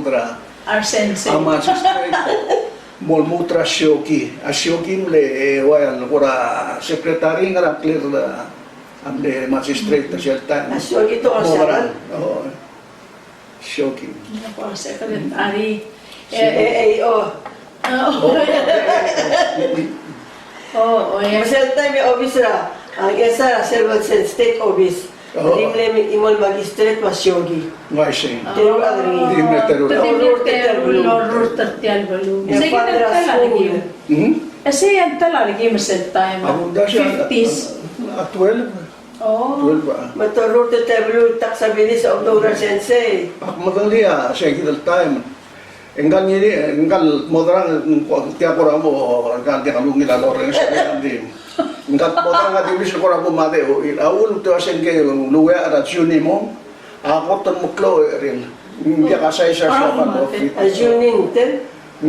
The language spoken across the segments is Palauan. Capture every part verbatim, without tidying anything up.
lmuut er a, a magistrate. Mo lmuut er a sioki. A sioki a mle, e, ua el kora secretary, ngar er a ngklel a, a mle magistrate er sel taem. A sioki to a Mo Beran. Sioki. Ng kora secretary. E, e, e, o. O. O, o, ia. Me sel taem e obis er a, a, Ngchesar a sel state obis. O. Di mle, di mle magistrate me a sioki. Ng uaisei. Teru a ngii. Di mle teru. Teru, teru, teru, teru. E sei a ta el a rekim. Hmm? E sei a ta el a rekim er sel taem. A kumdasu a, fifties. A, a twelve. Oh. Twelve a. Me te rurt er tia el beluu el tax a bilis a omdou er a sensei. Ak medengelii a sei kid el taem. E ngka el ngii, e ngka el mo derang, ng ko, tia kora mo, ngka el diak a lungil a lorrenges er ngii. Ngka el mo derang a di bilis el kora mo mad er a uchul, a uchul me te uasei ngke el ua er a Junimong, a kot el meklou er ngii. Ng diak a size er a soam el outfit. A Juning, ten?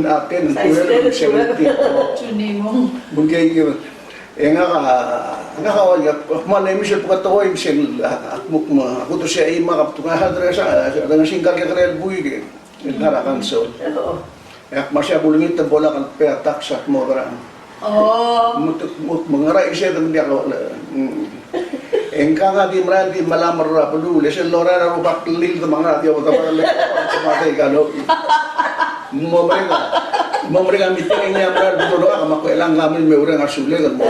A ten, twelve, seventeen. Junimong. Me ngke, e ngak a, ngak a, ak kmal mei sel beketekoi me sel, a, ak mo kmo, a kuk tia e ngak a betok a hard dress a, a, a, a, ngka el kekerei el buik e. Ngar er a council. E ak mesa bo lengit el bo lak el pay a tax a mo er a. Oh. Mo te, mo, mo ngar er a isei e ng diak a, mm. E ngka a di merael di melamar er a beluu, le sel lorael a rubak el lild me a ngar er a di odebadel e, me a di kano. Mo mereng a, mo mereng a meeting e ngii a merael el bedul er ngak me ak kmo, "Elang, kemiu me oureng a sulek el mo."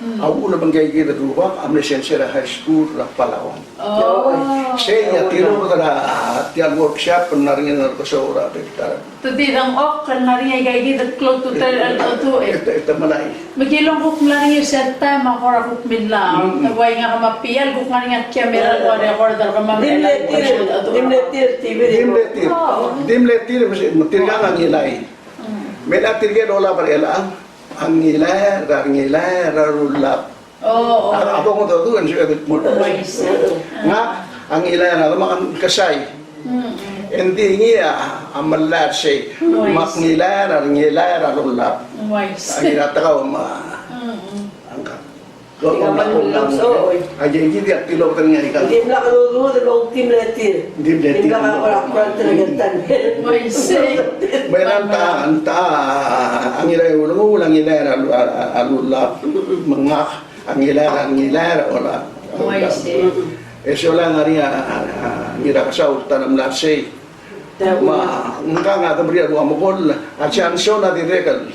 A uchul me ngke kid el rubak a mle sensei er a high school er a Palawan. Oh. Sei a tilobed er a tia el workshop el ngar er ngii el ngar er a Ngerkesou er a bek el ta er a. Te di dengchokl el ngar er ngii aika kid el klou a ultutelel a cheldecheduch e. E te, e te melai. Me ki lung kuk mla er ngii er sel taem a kora kuk millai. Mm. E ua ngak me a Pial kuk ngar er ngii a camera el ua record er kemam. Di mle tir, di mle tir, di mle tir. Oh. Di mle tir, me tirkang a Ngilai. Mm. Me a tirke el olab er chelechang a Ngilai, er a Ngilai, er a Rullab. Oh, oh. A, a bo ngododu e ng sebeched el kmo. Uaisei. Ngak a Ngilai er a demak a Kesai. Mm, mm. Engdi ngii a, a melai er sei. Uaisei. Me a Ngilai er a, Ngilai er a Rullab. Uaisei. A Ngiratekau me a. Mm, mm. Ngka. Lo, lo, lo, lo, lo. Aike kid a tilobed er ngii aika. Ng dimlak lodud el ongtim le tir. Ng dimlak tir. Ng dimlak a kora kora tir a ketan. Uaisei. Me ng ta, ng ta, a Ngilai er a Ulengull, a Ngilai er a, a, a, a Rullab, me ngak. A Ngilai er a, Ngilai er a Rullab. Uaisei. E sola e ng ngar er ngii a, a, a, Ngirakesau el ta el mla er sei. Me ngkang a demerir a rua mekoll, a Johnson a dirrek el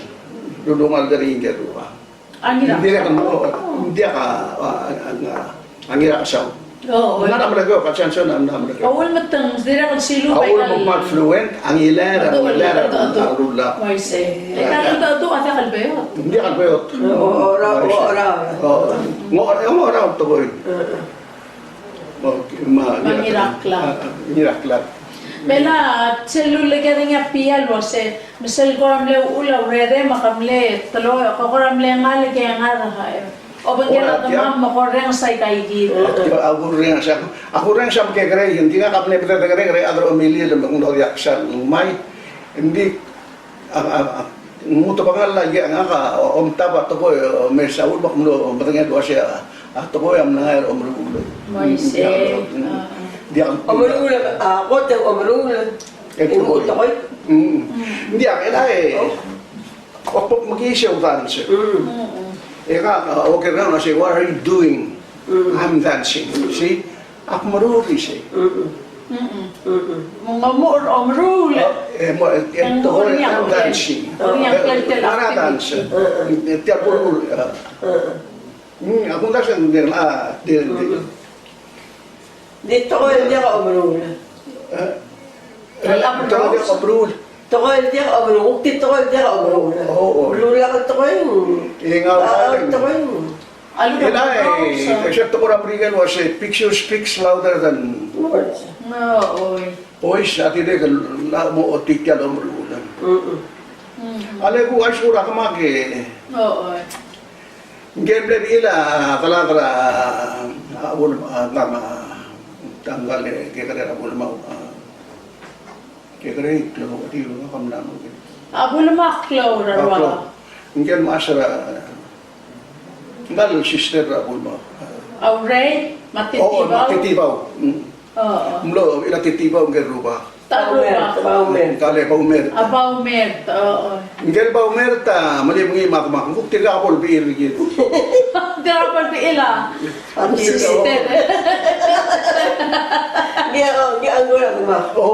lulungalek er ngii ngike el rubak. A Ngirakesau. Dirrek el mo, ng diak a, a, a, a, a Ngirakesau. Oh, ng ngar er a Melekeok, a Johnson a ngar er a Melekeok. A Ulemeteng, dirrek el silu. A Ulemeteng a fluent, a Ngilai er a, a Ngilai er a, a Rullab. Uaisei. E a cheldecheduch a diak el beot. Ng diak el beot. O, o, o, o, o. Ng, ng, ng tekoi. Me a Ngiraklad. A, a, Ngiraklad. Me a sel lulekoi er ngii a Pial el uase, me sel kora mle uchul a urerem me ke mle teloi, ke kora mle ngalek e ngar er a, e, obengkel a demam me korrenges aika kid. A kurrenges a, a kurrenges a mekekerei, ng di ngak a mle mekekerei, e a chad er a omilil me ng diak sal ngmai, ng di A, a, a, ng mo tebengel a, ia, ngak a, o, omtab a tekoi, o, me saul me ak mlo medengei el uase a, a tekoi a mlengai er a omeruul. Uaisei. Mm, mm, mm. A, a. Diak, omeruul, a, kot e omeruul. E tekoi. Tekoi. Mm. Mm. Diak, e, e. O. Ak bo mekiis e dance. Mm. Mm, mm. E ngak a, oker er ngii a uase, "What are you doing?" Mm. "I'm dancing." See? Ak meruul er isei. Mm-mm. Mm-mm. Mm-mm. Me ng omuchel er a omeruul. E, e, mo, e, e, tekoi er a dance. Tekoi er a dance. E, e, tia el meruul, e. Mm-mm. Mm, ak mo dance ng di, a, di, di. Mm-mm. Di tekoi el diak a omeruul. E? Tekoi el diak a omeruul. Tekoi el diak a omeruul. Di tekoi el diak a omeruul. O, o. Meruul a tekoi. E, ngak a tekoi. Ela e, e se tekoi er a Merikel el uase picture speaks louder than words. Oi. Oi, a dirrek el mo ochotii tia el omeruul. Mm-mm. Mm. A le kuk a isei er a kemak e. Oi. Ngke el mle bechil a delad er a, a, Bul-, a, ngkang, a, ngkal kekerei er a Bulemau, a. Kekerei, klou, di, ngak a mla mo. A Bulemau a klou er a, a, rua. Klou. Ngike el mechas er a, ngkal sister er a Bulemau. A Urei, me a Tetibau. O, me a Tetibau. Mm. O, o. Mlo, el a Tetibau ngike el rubak. Ta el rubak. Baumert, Baumert. Ngkal Baumert. A Baumert, o, o. Ngike el Baumert a mle mengiil me a demak, ng kuk tirka a bo lebechir er kid. Tirka a bo lebechir a. Sister. Ngii a, ngii a ngura a demak. O,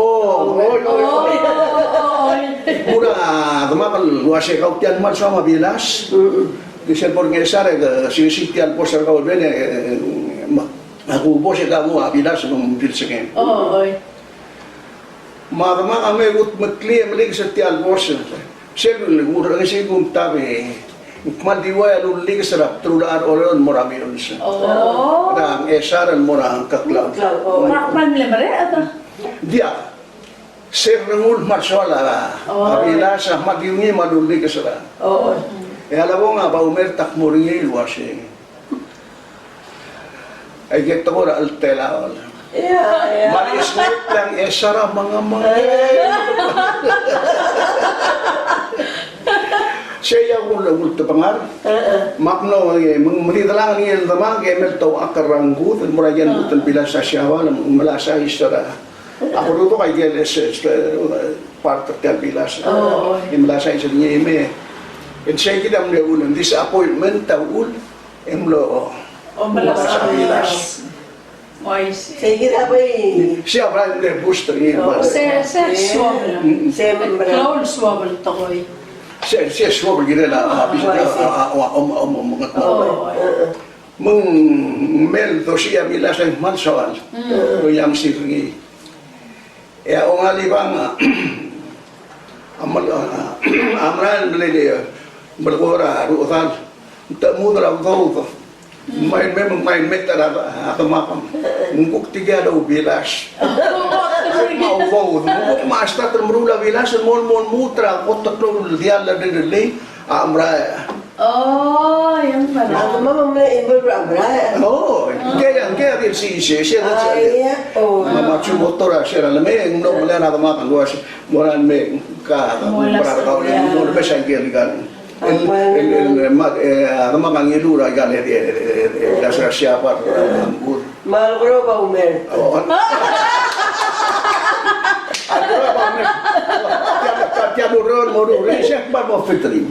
oi, oi, oi. O, oi. Ngura a demak el uase kau tia el kmal soam a bilas. Mm. Di sel bo er ngii a sar e ke, si, si tia el bos er kau el bene, e, me, me ak bo se kau a bilas me ng bilsekem. O, oi. Me a demak a mle kutmeklii e melikes er tia el bos. Sel kurrenges e kumtab e ng kmal di ua el ulikes er a bdelul a chad er a Oreor el mo er a Meyuns. O. Er a Ngchesar el mo er a Ngkeklau. Ngkeklau, o. Me ak kmal mle mereched. Diak. Se el rengul el kmal soal a, o, a bilas a kmal di ungil me a lulikes er a. O. E a lebo ng a Baumert a kmo er ngii el uase. Aike tekoi er a cheltelaol. Ia, ia. Me a lesnget el Ngchesar a mengemengel. Sei a kul, kul tebengar. E, e. Me ak mlo, e, me ng, me ng di delang ngii el demak e mle teuchakl er a ngkud, el mo er a ikel ngkud el bilas a Siabal, me ng melasais er a. A berutek aike el, e, se, se, part er tia el bilas. O. E melasais er ngii me. E ng sei kid a mle uchul, ng disappointment a uchul. E mlo. O, melasais. Melasais. Uaisei. Sei kid a bai. Sei a bai mle boost er ngii. O, se, se suobel. Mm. Se mle. Klou el suobel tekoi. Se, se suobel el kirel a, a, a, a, a, om, om, om, om, oh, me ng mle dosiik a bilas el kmal soal. Mm. Lo iang sir ngii. E a ongalibang a, a mle, a, a mle, mle, mle kora ruchedal. Ng te mudel a udoud. Ng mei el mei, ng mei el mei er a, a, demak. Ng kuk tirke el oubilas. Me a udoud. Ng kuk me a start el meruul a bilas, el mo, mo, mo er a kot el klou el diall el rirellii, a merael. Oh, e ng merael. A demak a mle involve er a merael. Oh, ngke, ngke a di el sise, sise, sise. Ah, yeah. Oh. Me a Matsumoto er a sera le mei, ng mlo melai a demak el uase, mo er a mei, ka, mo er a kau, mo er a mei sa ngke el ikal. El, el, el, ma-, e, a demak a ngiluu er a ikal, e, e, e, e, a sera Siabal, a, a, Me a Ngerou a umer. Oh. A Ngerou a umer. Tia, tia, tia el ureor, mo ureor, e, se kmal mo fitri.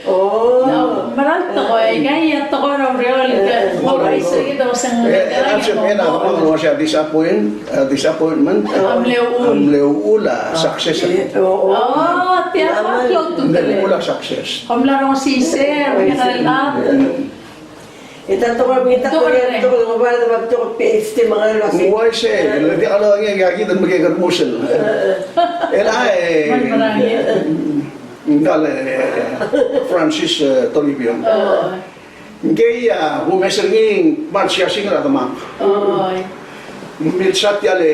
Oh. No, mera el tekoi, ngii a tekoi er a ureor, e, mo ureor, se kid a osenged. E, e, a se, e, a, a, a, disappoint, a, disappointment. A mle uchul. A mle uchul a success. Oh, oh. Oh, tia a mle uchul a success. Kom mla rongesisei, a mle uchul a. E ta tekoi er a bita, tekoi er a, tekoi er a, tekoi er a PhD me a ngerang el uasei. Ng uaisei, e le diak lodengei a kid el mekekermusel. E le, e, ngkal, e, Francis, e, Toribiong. Ngkei a kumes er ngii, ng kmal siasing er a demak. Ng milsa tia el, e,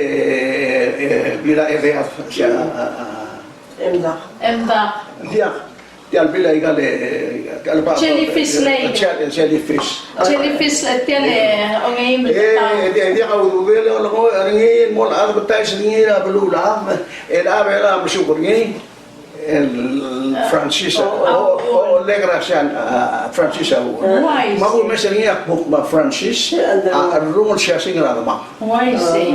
e, bira e bead, sia, a, a, Emdak. Emdak. Diak. Tia el bil a ikal, e, ikal ba, Jellyfish Lake. Jell-, Jellyfish. Jellyfish, e, tia el, e, ongeim el, e, town. E, e, diak a ududel, e, olengoi er ngii, mo advertise er ngii er a beluulechad, e a Belau a mesuk er ngii, el Francis, o, o, o, Legracia, a, Francis a, uaisei. Me a kumes er ngii a kuk me a Francis, a, a rungel siasing er a demak. Uaisei.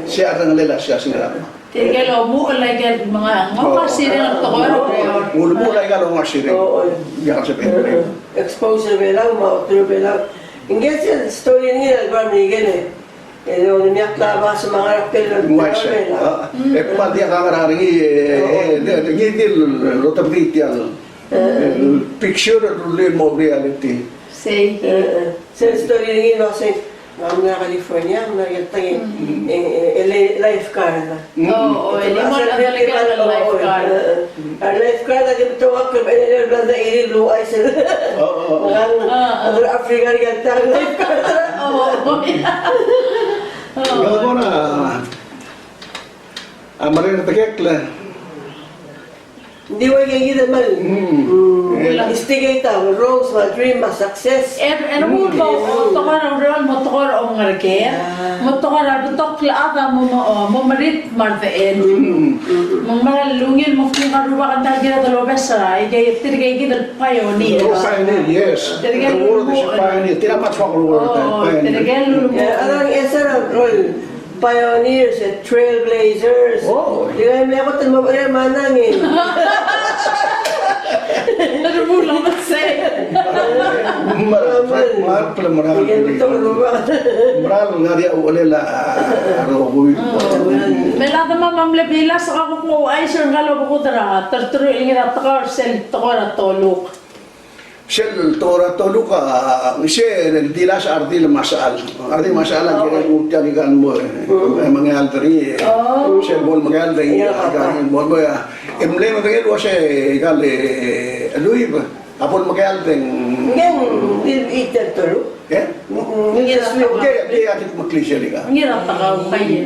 Se a rengelel a siasing er a demak. Tirke el omuchel aike el menga, ng ngar er a sireng el tekoi er a ureor. Ulemuchel aike el ngar er a sireng. Diak el sebechel. Expose er a Belau me a ultuil er a Belau. Ngii sel story er ngii el bar er ngii el. E le onimeak a bas me a ngar er a Belau. Uaisei. E kmal diak a ngar er ngii, e, e, ngii di el otebedii tia el picture el rullii el mo reality. Sei. Sel story er ngii el uasei. Ng mla er a California, ng mla er a, e, e, e, lifeguard. O, o, e le mo er a lifeguard. A lifeguard a di betok a kebechel el bla de irir el uaisei. O, o, o. Ng, a, Africa er a lifeguard. O, o, o. Ng kora, a, mereng er a tekoi el Ng di ua ikakid el kmal, mm, instigate a roles me a dream me a success. E, e remuul el mo tekoi er a ureor, mo tekoi er a omengereker, mo tekoi er a rebetok el chad a mo, mo, mo merit me a rdechel. Me ng mera el ungil mo kuk a rubak a ta el kired el obes er a, ike, tirke ikakid el pioneer. Oh, pioneer, yes. Tirke el ulemuchel. Pioneer. Tirke el ulemuchel. Pioneers and trailblazers. O. Di ngai mle kot el mo er a manang e. Meral, meral, meral, meral ngar er ngii a uchelel a rokui. Me a lak de me mle bilas a kuk mo ouchais er ngka el obekud er a terteruich el ngii er a tekoi er sel tekoi er a toluk. Sel tekoi er a toluk a, a, sel dilas a redil me a sechal. A redil me a sechal a kirel el nguu tia el ikal mo, e, mengeald er ngii, e. Sel bo lemengeald er ngii, a, ikal mo, mo, a, e mle medengei el uase ikal, e, luib a bo lemengeald er ngii. Ngii, ngii, ngii a kid meklii sel ikal. Ngii a tekau kai.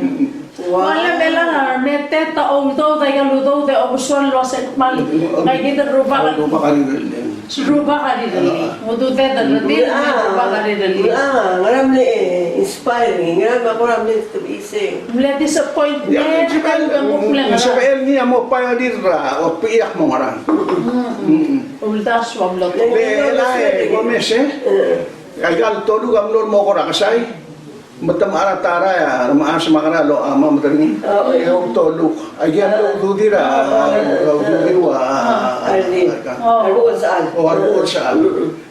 Ua le mela, me te ta oudoud, aika el udoud e obesul el uase kmal, ngii kid el rubak. Rubak a rirellii. Rubak a rirellii. Mo udoud el redil, rubak a rirellii. A, ngera mle inspiring, ngera me kora mle tebise. Mle disappointment, sebechel ngii a mo pioneer er a, o piak mo ngerang. Uldasu a mlo. Le, le, e, kumes, e. Aika el toluk a mlo mo kora kesai. Me te mechar a tarai a, remechas me a ngera el locha me a mederngii. E outoluk. Aike el ududir a, a, ududir a, a, a, a, o, a rebuch el sechal.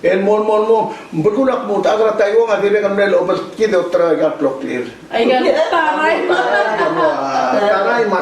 El mo, mo, mo, belkul a kmo, a ta er a Taiwan a dirrek el mle obelkid e oterau aika el kloklir. Aika el tarai. A, tarai me a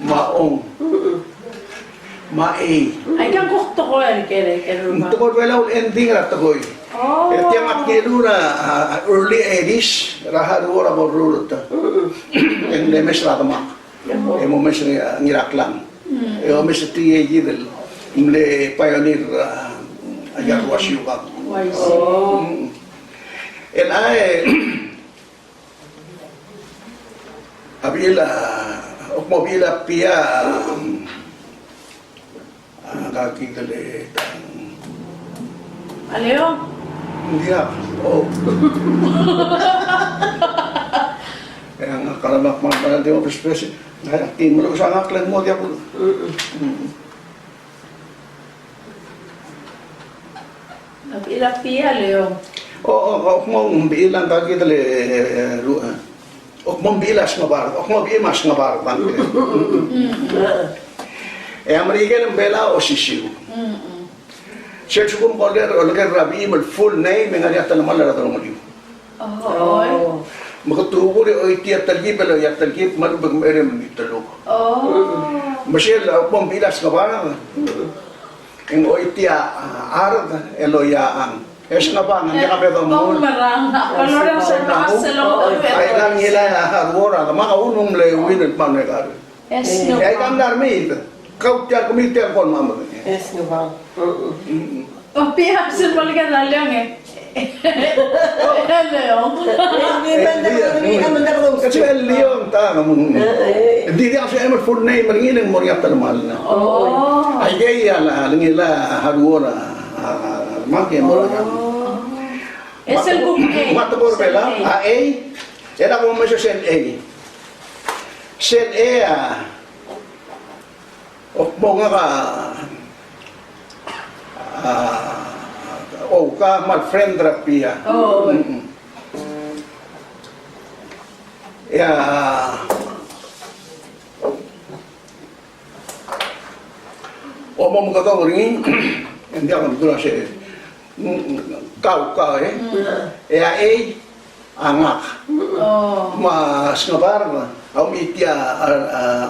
me a ong, me a ei. Aika ng kuk tekoi er ker, ker er a Belau. Tekoi er a Belau el ending er a tekoi. Oh. E tiang a kngiluu er a, a, early eighties, er a Haruo er a bo lurruul. E ng mle mes er a demak. E mo mes er a Ngiraklang. E omes er tia kid el mle pioneer, a, aika el ua siukang. Uaisei. Mm. El a, e, a bechil a, a kmo bechil a Pia, a, ngka kid el, a Leo? Ng diak. Oh. E a ngak a kmal, kmal, kmal di mo bespes. Ng diak, di melekoi a ngak el mo diak. Mm. A bechil a Pia, Leo? O, o, o kmo ng bechil a ngka kid el, e, ru-, e. O kmo ng bechil a Sengebard, o kmo bechil me a Sengebard, bang. Mm. E a Merikel e ng Belau a osisiu. Mm. Sel sekum ke oleker, oleker er a bechim el full name, e ng ngar er ngii a telemall er a delongeliu. Oh. Me ke tukur e oitii a telkib el, oitii a telkib, me a lechub e ke mecherei el mteluk. Oh. Me sel, a, bo mbilas ngebard, e ng oitii a, a, ard el oia ang. E Sengebang, ng diak a bedo mul. Aika ngilai a hard work, a, me a uchul me ng mle win el kmal mekar. E aika mla er mei, kau tia el kemiu tia el kol me a mle. E Sengebang. Mm. O, Pia, sel bo leker a Leong e. Leong. Sel Leong ta, ng di diak a full name er ngii, e ng mo er ngii a telemall. Oh. Aikei a ngilai a hard work, a, a, me ke mo er ngii. E sel kuk A. Me a tekoi er Belau, a, A. E a kumes er sel A. Sel A, a, o, bo ngak a, a, o, ka kmal friend er a Pia. Oh. Mm-mm. E a, o, mo mekedong er ngii, e ng diak a mekera se, mm, kau, kau, e. Mm. E a A, a ngak. Oh. Me a Sengebard, a omitii a,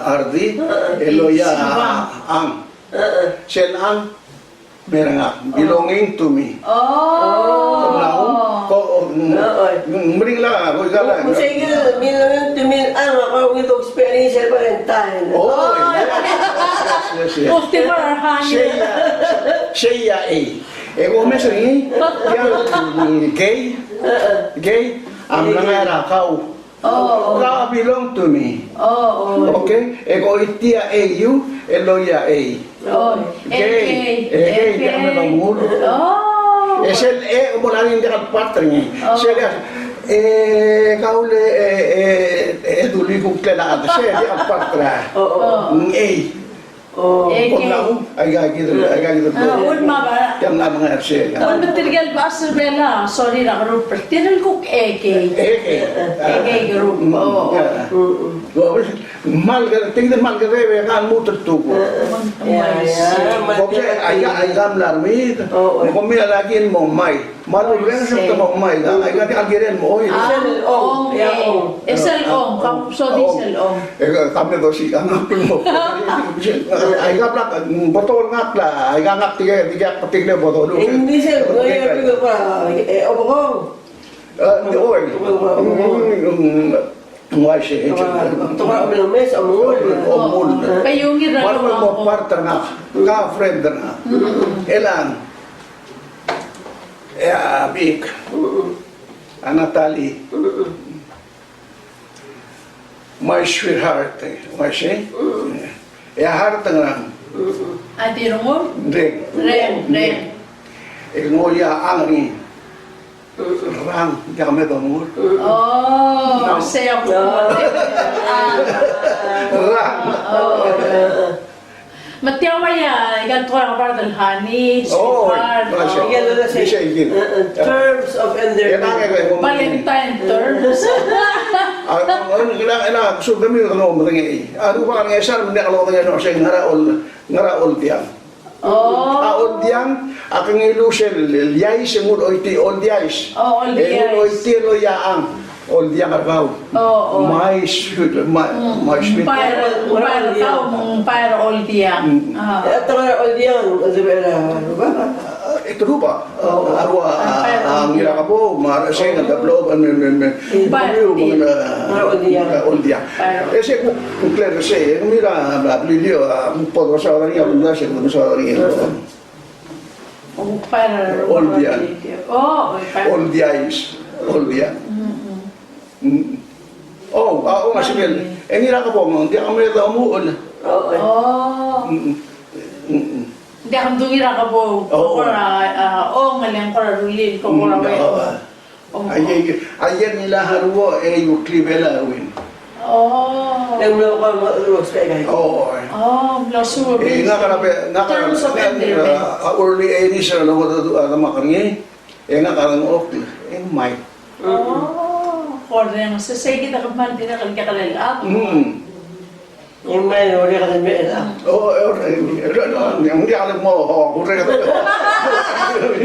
a, rdii, el oia a, Sengebang. Ang. Sel ang, me er ngak, belonging to me. Oh. Ko mla, ko, mm, meringel a, ko ikal a. Belonging to me, ang, ko with experience er Valentine. Oh, yes, yes, yes, yes. Of the Farhan. Sei a, sei a, e. E ko mes er ngii, tia, mm, kei, kei, a mlengai er a kau. Oh, oh. Ka belong to me. Oh, oh. Okay? E ko oitii a A U, el oia A. Oh, kei, e kei, e kei, diak a mle mengul. Oh. E sel A, bo lari ng diak el part er ngii. Oh. Sel A, e, kau le, e, e, e, dulii kuk klelaked, sel diak el part er a. Oh, oh. Ng A. Oh. E kei. Aika kid, aika kid. A, un ma ba. Tia mla mengai er sei. Un me tirke el bas er Belau, sorry, er a group, tirke el kuk A K. A K. A K group. Mm, oh. Yeah. Mm, mm. Well, mal ke, tingdi mal ke rebe, ka lmuut el tukur. Yeah, yeah. Ko se, aika, aika mla er mei. Oh, oh. Ko mei a laki el mo mai. Me a lurrenges e te mo mai, a, aika diak a kirel mo, oi. A, sel ong, ong, e. E sel ong, ka, so di sel ong. E ka, ka mle dosiik a ngak el mo. Aika blak, mm, betok el ngak a, aika ngak tirke, tirke, tirke betok el. Ng di sel, e, obengong. E, ng di, oi. Obengong. Mm, mm. Ng uaisei, e, tekoi er a omes, omengull. Omengull. Ka iungil er a. Ng ua mo part er ngak, ka friend er ngak. Elang. E a Bik. A Natalie. My sweetheart, e, uaisei. E a heart er ngak. A di Rengul? Reng. Reng, Reng. E ng oia ang er ngii. Rang, diak me domur. Oh, sei a kuk. Rang. Me tia ua ia, ikal tekoi er a bard el honey, oh, sweetheart, oh, oh, sei. Ikal, sei. Terms of endearment. Valentine terms. A, a, a, kila, kila, kusur kemiu el kmo medengei. A Rubak a ngesar me ng diak lodengei el uasei ngera ol, ngera oldiang. Oh. A oldiang, a kengei el sel, el iais e ng uloitii, oldiais. Oh, oldiais. E ng uloitii el oiaang. Oldiang er kau. Oh, oh. My sweet, my, mm, my sweet. Ng bai er, ng bai er kau, ng bai er oldiang. Mm. Ah. E a tekoi er a oldiang, a sebechel a Rubak? E te Rubak. Oh. A rua, a, a, a Ngirakebou, me a Reseng, a Deblob, me, me, me. Ng bai er oldiang. A, oldiang. Oldiang. Bai er. E sei kuk, kuk clear er sei, e ng mera, a, Beliliou, a, kuk bo dosaod er ngii, a, kuk dosaod er ngii. Ng bai er oldiang. Oh, bai er. Oldiais, oldiang. Mm, mm. Mm. Oh, a, o, me a sebechel. E Ngirakebou, me ng diak a mle domuchel. Oh, oh. Oh. Mm, mm. Mm, mm. Ng diak a mdu Ngirakebou. Oh, oh. Kora, a, ong, e le ng kora rullii, kora, mm, uaisei. Oh, oh. Oh. Aike, aike el ngilai a rua, e, you clip el a win. Oh. E ng mlo, mlo, mlo, mlo, mlo, oh, e. Oh, mlo suub. E, ngak a, ngak a, terms of endearment. A, a early eighties er a longodech a demak er ngii. E ngak a renguk, e ng mei. Oh, korrenges, se, sei kid a kmal dirrek el kekerei el chad. Mm. E ng mei el orreked el mei el chad. Oh, e, e, e, e, ng diak el mo, oh, orreked.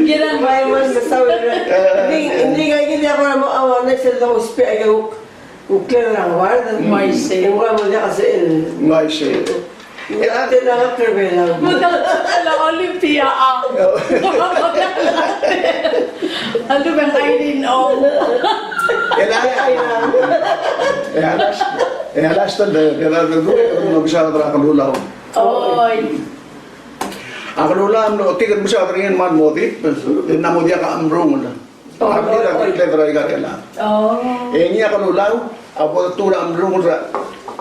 Kid a mei el mesaul. E. Ng di, ng di ngak a kid a kora mo, a, next el dousbech aike kuk. Ng clear er a ward. Uaisei. E ng ua mo diak a sel. Uaisei. E a te la er a Belau. Mo diak a sel Olympia a. A lubeng Irene Ong. E a, e a last, e a last el, e a last el, e a last el, e a last el, e a last el, oi. A kelulau a mlo, tirke el mesaod er ngii el kmal mo di, e ng mo diak a mrungel. Oh, a mlo, oh, oh. Tirke el mlo er a ikal kelulau. Oh. E ngii a kelulau, a bo dmu er a mrungel er a,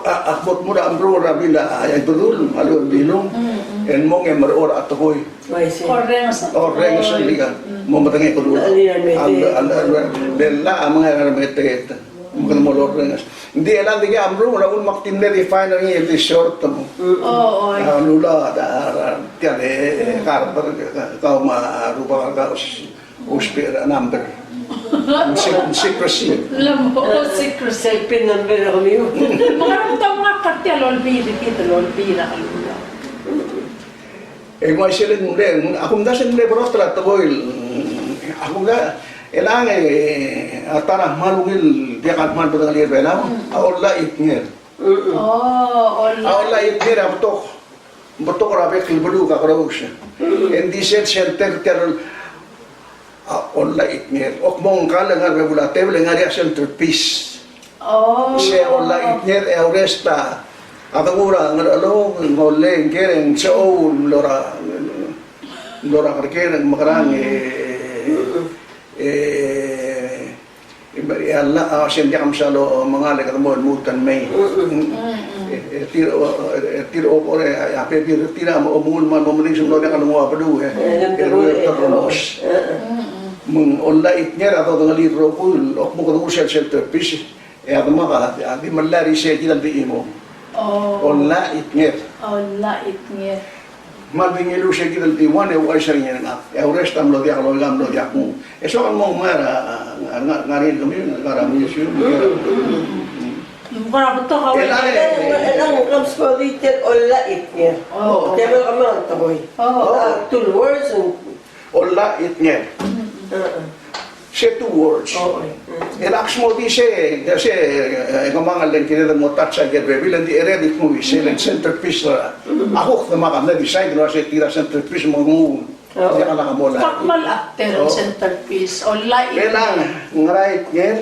a, a bo dmu er a mrungel er a blil a, a Ibedul, a lechub e ng Bilung. Mm, mm. E ng mong e meruul a tekoi. Uaisei. Orrenges. Orrenges el ikal. Mm. Mo medengei a kelulau. Al, al, al, al, le llach a mengai er a remeteet. Me kede mo lorrenges. Ng di el a di ngii a mrungel a uchul me ak di mle define er ngii el di short mo. Mm. Oh, oh. A kelulau a, a, a, tia el, e, e, kar, kar, kau me a Rubak a kau s-, ousbech er a number. Sec-, secrecy. Lemo, oh, secrecy. Sel pin number er kemiu. Me ng ngar er a betok el ngar er tia el olbiil, tia el olbiil er a kelulau. E ng uaisei el mle, a kumdasu el mle berotel a tekoi el, a kumdasu, e le ng, e, a ta er a kmal ungil, diak a kmal bedengelii er Belau, mm, a Ollachitnger. Mm-mm. Oh, Ollachitnger. A Ollachitnger a betok, betok er a bek el beluu, kakerous. Mm-mm. E ng di sel center, tia el, a Ollachitnger. Ak mo ngkal e ngar er a bebul a tebel e ngar er ngii a centerpiece. Oh. Se a Ollachitnger e a urrest a, a dengu er a Ngerchelong, ng ollei, ng ker, e ng sechou el mlo er a, mlo er a kerker, e ng mekerang, e, e, e, e a llach, a, se ng diak msa lomengal e kede mo lmuut el mei. Mm. E, e, tir, e, tir, o, e, a bebil er tir a mo, mo, mo, mo, mo, mo, mo, diak a lenguu a beluu, e. E, e, e, e, e, e, e, me ng Ollachitnger a dodengelii el rokui, el kmo kede nguu sel centerpiece. E a demak a, a di melai er isei e kid a di chimo. Oh. Ollachitnger. Ollachitnger. Me a di ngiluu isei e kid a di one e ouchais er ngii er ngak. E a urrest a mlo diak loika, mlo diak nguu. E soak el mo ngar er a, ngar, ngar, ngar er ngii er kemiu, ngar er a museum, ngar er a. Mm, mm, mm. Ng kora betok a uaisei. E le ng, e le ng kmal smodii tia el Ollachitnger. Oh. Tia el kemanget el tekoi. Oh. A, two words and Ollachitnger. Mm, mm. Se two words. Oh, mm. E le ak smodii se, se, e, kemanget el kired el mo touch aike el bebil, e ng di eredit mo isei el centerpiece er a. Mm. A kuk demak a mle decide el uasei tir a centerpiece me ng ungil. Oh. Diak a lak a mo la. Ak kmal actor el centerpiece. Ollachitnger. E le ng, Ngerachitnger.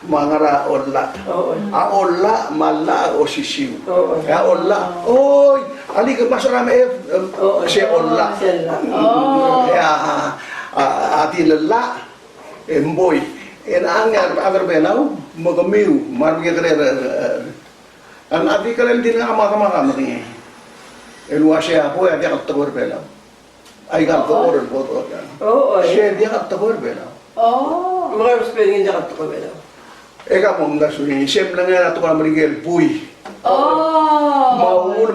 Me a ngera a ollach. Oo. A ollach me a llach a osisiu. Oo. E a ollach. Oi, alii, ke mas er a meched, em, se ollach. Se ollach. Oo. E a, a, a di llach, e mboi. E ng ngar er a rechad er a Belau, me kemiu, me a remekekerei, e, e, a di kirel di ngak me a demak a medengei el uasei a boi a diak el tekoi er a Belau. Aika el tekoi el bo dodechor. Oo, oi. Se diak el tekoi er a Belau. Oo. Me ng spelling diak el tekoi er a Belau. E ka mo mdasu e, se mlengai er a tekoi er a Merikel el buy. Oo. Me a uchul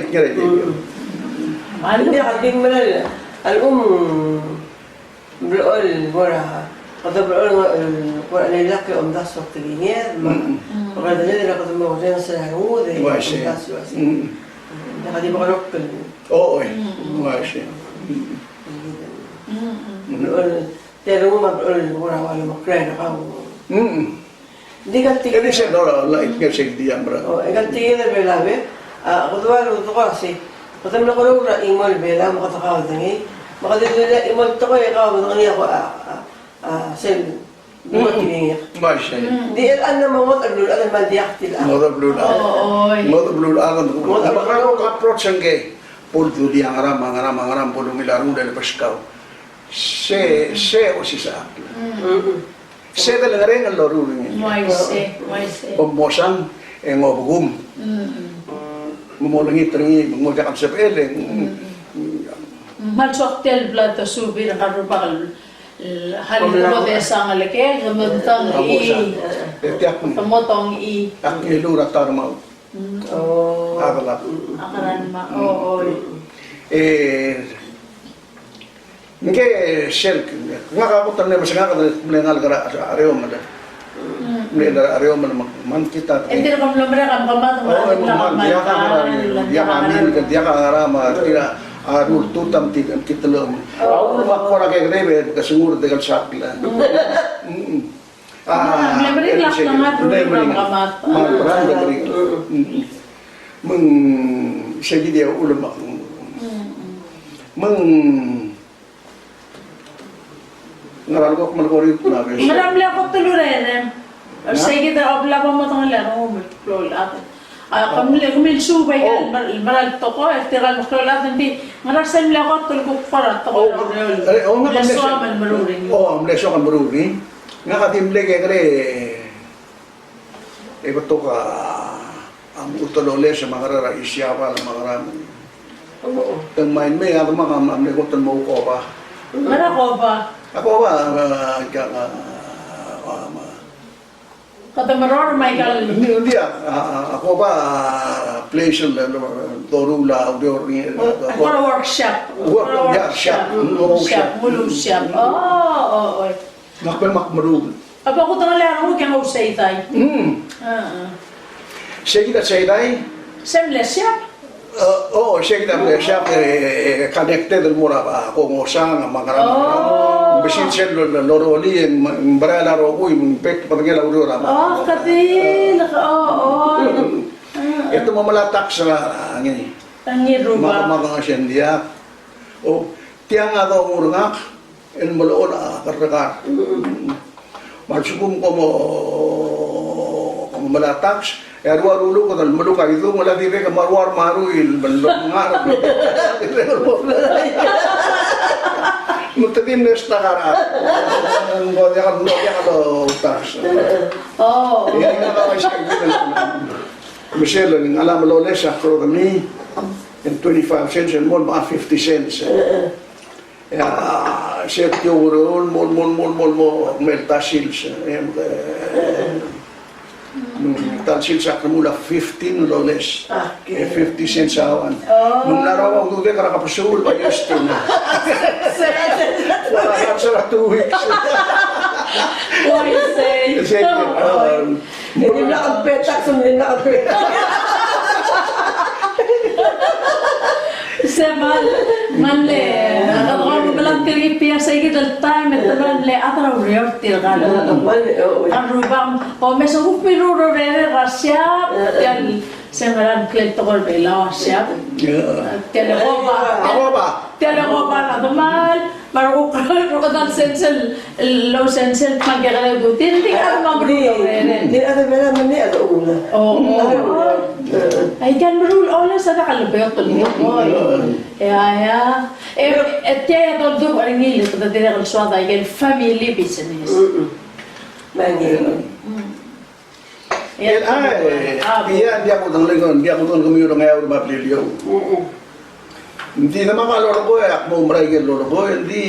Mle ngar er ngii. Ng diak a di mera el, a lechub, blechoel, kora, kede blechoel, kora lelak e omdasu a tekinged, me a, kede lak kede mo orrenges er a rengud e omdasu a se. Ng diak di bo kurokl el. O, oi. Ng uaisei. Blechoel, te rengum a blechoel, kora ua lomekrael er kau. Di kal tekinged. E di sel dorael, e di sel di mera. O, e kal tekinged er a Belau, a, kede ua el tekoi a se. Kede mle kora er a chimo el Belau, me kede kaudengei. Me kede mle chimo el tekoi e kaudengei a ko, a, a, a, sel, mm, tekingek. Bai, sei. Di el chad a mo ngodech el beluulechad el mle diak di el chad. Ngodech el beluulechad. O, oi. Ngodech el beluulechad. Ngodech el beluulechad. Me kede approach er ngii. Bo el dulii a ngerang, a ngerang, a ngerang, bo lungil a rengul e lebeskau. Se, se osisechakl. Mm. Sel ngerang el loruul er ngii. Ng uaisei, ng uaisei. Bo mosang e ng obekum. Mm. Me mo olengit er ngii, me ng mo diak el sebechel e ng. Mm. Me a lsoak tia el bla dosuub er ngii a rubak el, el hal el mo desang el ke, ke mo tang e. Ke mo tang e. Ak ngiluu er a ta er a maut. Mm. O. A belak. A keran me a, o, oi. E, Ngke sel, ngak a kot el mle, me se ngak a mle ngalek er a Areomel. Mle er a Areomel me ng kid a. E tir a mlo merek a mekemad, o, e mekemad, diak a ngerang, diak a ngerang, diak a ngerang me tir a rultut a mti-, mtitelem. A uchul me a kora kekerei e ke sengur e de kelsakl. Mm. A, Klak, ng ngar er a rubak me a mat. Me ng sei kid a uchul me ng, me ng Ngera el kuk melekoi er a beches? Ngera mle kot el urerem? Sei kid a obla bo modengelii a rengum el klou el chad. A, ke mle, ke mle suub aika el mer-, mera el tekoi, e tirka el meklou el chad, ng di, ngera sel mle kot el kuk kora tekoi er a ureor? O, mle soam el meruul er ngii. O, mle soam el meruul er ngii. Ngak a di mle kekerei e betok a, a mechut el oles me a ngera er a Isiabal me a ngera me. Te ng mei me a demak a mle kot el mo koba. Ngera koba? A koba, a, a, a, a, a, kede meror me aika el. Ng di, ng di a, a, a, a koba, a, place el, el, el doruul a ureor er ngii, a, a, kora workshop. Work, kora workshop. Workshop. Mm, workshop. Workshop, mulu shop. O, o, o. Ngak a kmal meruul. A bo kudengelii a renguk e ng Oseidai. Mm. A, a. Sei kid a Seidai? Sei mle shop? E, o, sei kid a mle shop, e, e, e, connected el mo er a, a, Kongosang, me a ngera, me a ngera. O. Ng besil sel lo, lo, lorolii, e ng, ng merael a rokui, me ng bek, me ng medengei a ureor er a. O, kede, o, o. E te mo melai a tax er a, a, ngii. A ngii el rubak. Me a, me a, me a, sei ng diak. O, tiang a dongu er ngak, el melai a kerrekar. Mm. Me a lsekum kom, kom melai a tax, e a rua ruluked el meluk a idung, el a dirrek el mo er a rua el marui el meluk ngar. Me te di mle stack er a. Ng diak, ng diak a tax. O. E ng diak a tax. Me sel, ng a mle oles a krodemii, e ng twenty-five cents, e ng mo el mo fifty cents. E a, se tia el ureor, mo, mo, mo, mo, mo, me ta sils, e, mm, ta el sils a kmo a fifteen el oles. Ah, okay. E fifty cents a one. Oh. Me ng mla er a ua ududek er a kebesul, ba Justin. Wala, that's a two weeks. Why say? Say, um, Ng di mla kempet, tax ng di mla kempet. Se mal, mal le, a kede kora melemalt er ngii tia sei kid el taem, e te mal le, a ta er a ureor tirka el. Mal, o, o. A rubak, o, me se kuk mirruul er a urerel er a siab, tia el, se ngera el ngklel tekoi er a Belau a siab. Tia el koba. A koba. Tia el koba a demal, me a rokui, rokui el sensei, el lousensei, me a kekerei el butil, ng di a demal meruul. Ng di a demal, me ng di a demal. O, o. Aika el meruul, oles a dak el beot el tekoi. Ia, ia. E, e tia a doldubech er ngii, le kede dirrek el soad aike el family business. Me ng di. Mm. El, a, e, a, ia, ng diak kudengelii, ng diak kudengelii kemiu el Ngeaur me a Beliliou. Mm-mm. Ng di demak a lolekoi, ak mo merael el lolekoi, ng di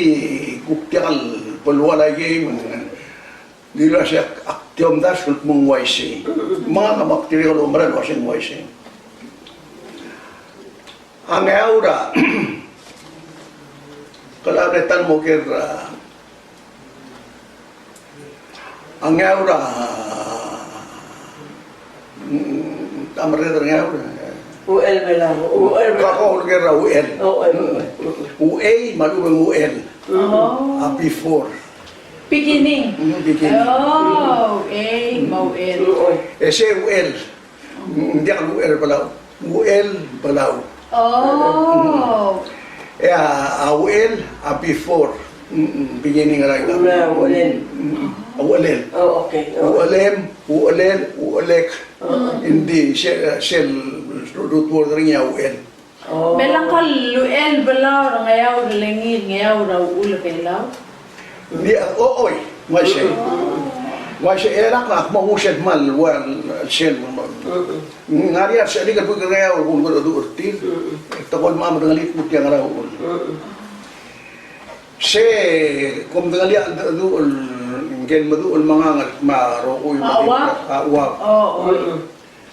kuk diak el belual aikei, me ng di el uasei ak, ak di omdasu el kmo ng uaisei. Mm-mm. Me ngak a mak dirrek el oumera el uasei ng uaisei. A Ngeaur a, kelecha e ta el mo ker a, a Ngeaur a, mm, a merreder er a Ngeaur. Uchel Belau, uchel Belau. Kau a ker a uchel. Uchel, uchel. Uchei, me a lechub e ng uchel. Oh. A before. Beginning. Mm, beginning. Oh, uchei, me a uchel. Uchel. E se uchel. Ng diak el uchei er a Belau. Uchel Belau. Oh. E a, a uchel, a before. Mm, mm, beginning er a. Uchel. Mm, mm. A uchelel. Oh, okay. Oh. Uchelem, uchelel, uchelek. Oh. Ng di se, sel root word er ngii a uchel. Oh. Me ng kmal uchel Belau er a Ngeaur, le ngii Ngeaur a uchul a Belau. Ng di, o, oi, ng uaisei. Ng uaisei, e lak, ak mo nguu sel kmal ua sel. Ng ngar er ngii a sechelik el buik er a Ngeaur el kuk meduch er tir. Te kmal medengelii el kmo tia ngera uchul. Se, kom medengelii a cheldecheduch el, ngike el meduch el mengang el kmo a rokui me a uab. A uab. O, o.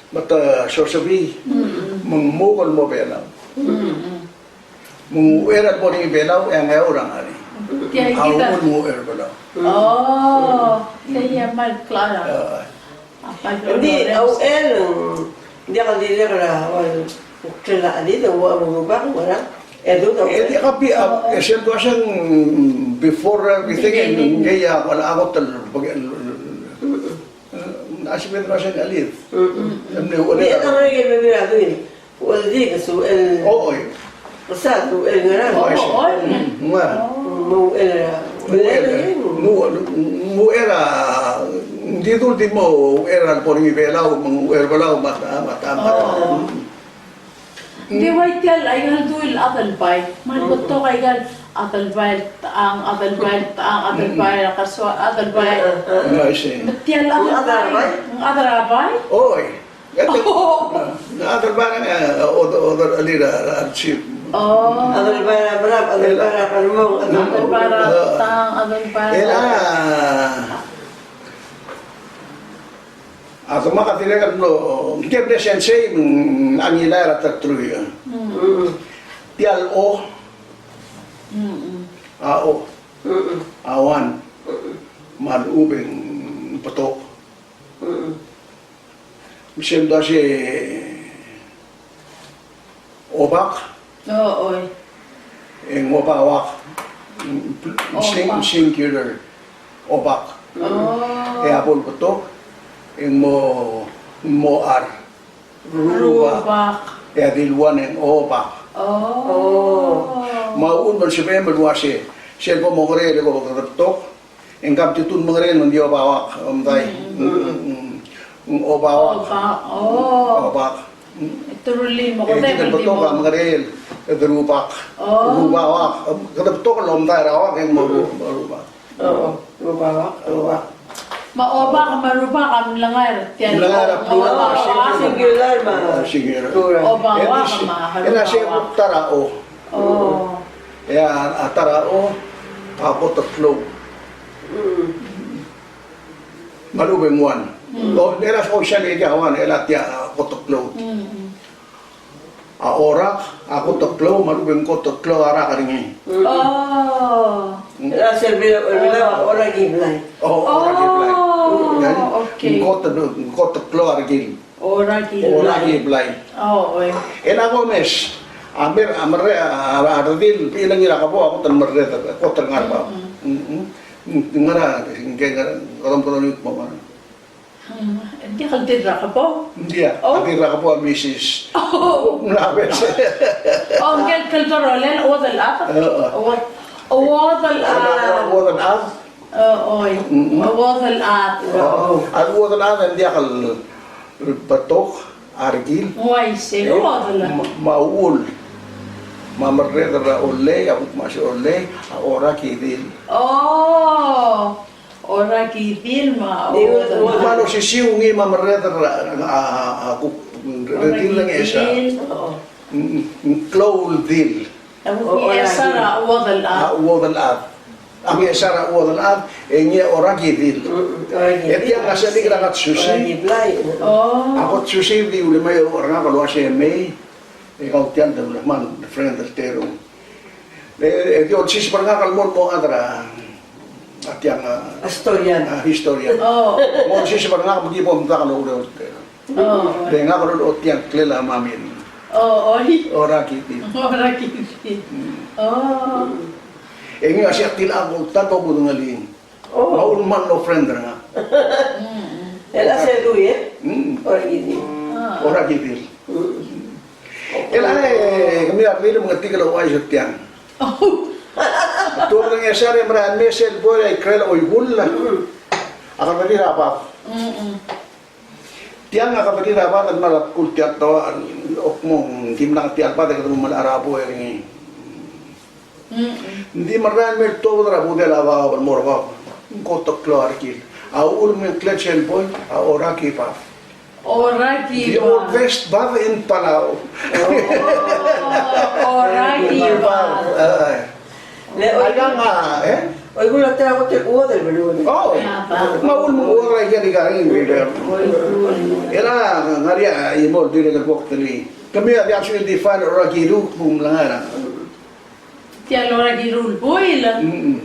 Me te sosebii, me ng mo kmal mo Belau. Me ng uchei er a lebo er ngii a Belau, e a Ngeaur a ngar er ngii. Tia kid a uchul me ng uchei er a Belau. O, tia a kmal klaro. Ng di, a uchel, ng diak el dirrek er a, well, uchel a di, the, ua, rubak, ua, e du, e di, e di, a, e sel dua se ng before everything, e ngii a, well, a kot el, el, el, A sebeched el uase ng chelid. Mm. Ng mle ucheled. Di a ta ngar er ngii el bebil a duil. Ucheldik, se uchel. Oi. Kesad, uchel ngerang. Oi, se. Oi. Mm, ngerang. Me uchel. Me uchel. Me uchel a, ng di dul di mo uchel a lebo er ngii a Belau, me ng uchel a Belau, me a ta, me a ta, me a ta. Oh. Mm. Ng di ua tia el, aika el dui el Adelbai. Me ng betok aika el Adelbai er Techang, Adelbai er Techang, Adelbai er a Kesoaol, Adelbai. Mm. Me tia el Adelbai, Adelbai. Oi. Adelbai er a, o, o, o, Adelbai er a, a, chief. Oh. Adelbai er a Brab, Adelbai er a Kermong, Adelbai er a Techang, Adelbai er a. A demak a dirrek el mlo, ng di mle sensei, mm, a ngilai er a terteruich. Mm. Tia el O. Mm. A O. Mm. A one. Mm. Me a lechub e ng betok. Mm. Me sel dua se Obak. O, oi. E ng obauak. Sing-, obak. Singular. Obak. O. E a bo el betok, e ng mo, mo R. Rubak. Rubak. E a dilu el one e ng obak. O. O. Me a uchul me ng sebechem el uase, sel bo mongerel e ko betok, e ng kmal tutun mengerel me ng di obauak, omdasu. Mm. Mm, mm. Obauak. Obak, o. Obak. Mm. E te rullii el mo, e kede betok a mengerel, e de rubak. O. Rubauak. Kede betok el omdasu er a uak, e ng mo ru-, mo rubak. O, rubauak, rubak. Me a obak me a rubak a mlengai er tia el, mlengai er a plural, obauak, singular. Singular me a, o, singular. Plural. Obauak me a rubauak. E ng se ta er a O. O. E a, a ta er a O, a kot el klou. Mm. Me a lechub e ng one. Mm. O, e a, o, sel tia one, e a tia, a kot el klou. Mm. A orak, a kot el klou, me a lechub e ng kot el klou a rak er ngii. Mm. O. Mm. E a sel bla, bla, a oraki blai. O, oraki blai. O, okay. Ng kot el, ng kot el klou a rekil. Oraki blai. Oraki blai. O, oi. E a komes, a mer-, a merre-, a, a redil, bilengir a kebou, a kot el merreder, kot el ngar er a bab. Mm. Mm, mm. Ng ngar er a, ng ngar er a, kodom, kodom, mo ngar er a. Mm, ng diak el dirrek a kebou? Ng diak, o. A dirrek a kebou a misis. O. Ng ngar er a bes. O, ng ngar er a kebou el uodel a. O, o. Uod-, uodel a. Uodel a. O, oi. Mm-mm. Uodel a. O, a uodel a ng diak el betok a rekil. Uaisei, e, uodel a. Me, me a uchul. Me a merreder er a ollei, a kuk me a se ollei, a oraki dil. O, oraki dil me a uodel a. Me a osisiu ngii me a merreder er a, a, a, a kuk redil el ngeso. Oraki dil, o. Mm, mm, klou el dil. A kuk ngeso er a uodel a. A uodel a. A ngeso er a uodel a, e ngii a oraki dil. Mm, oraki dil. E tiang a selik er a kot el susi. Oraki blai. O. A kot el susi di ulemei er ngak el uase mei. E kau tiang te ulemei, friend el terung. E, e di olsiseb er ngak el mo, mo chad er a, a tiang a, historian. A historian. O. Mo olsiseb er ngak me ki bo mdak el oureor el terung. O. Le ngak a lulechoi tiang a ngklel a mami. O, oi. Oraki dil. Oraki dil. Mm. O. E ngii a se tilecha bo, ta bo kudengelii. O. Me a uchul me ng friend er ngak. Mm. E le se dui, e? Mm. Oraki dil. A. Oraki dil. Mm. E le, e, kemiu a redil me ng di kele ouchais er tiang. O. Tuobed er a Ngchesar e mera el mei sel bo er a ikrel a Oikull. Mm. A kebelir a bab. Mm-mm. Tiang a kebelir a bad el mla er a bkul tia el toa el kmo ng dimlak tia el bad e kede mo melechar a buai er ngii. Mm-mm. Ng di mera el mei el tuobed er a budel a bab el mo er a bab. Ng kot el klou a rekil. A uchul me ng ngklel sel buai, a Oraki Bab. Oraki Bab. The oldest bab in Palau. O, Oraki Bab. Bab. Eh, eh. Le, oi, aika a, e? Oikull a ta er a kot el chuodel el beluu. O, me a uchul me ng chuodel aika el ikang, e. Oikull. E le ng ngar er ngii a chimo el dirrek el bo kdulii. Kemiu a di actually define Oraki Ruu, kmo ng mla ngar er a. Tia el Oraki Ruu el buil. Mm-mm.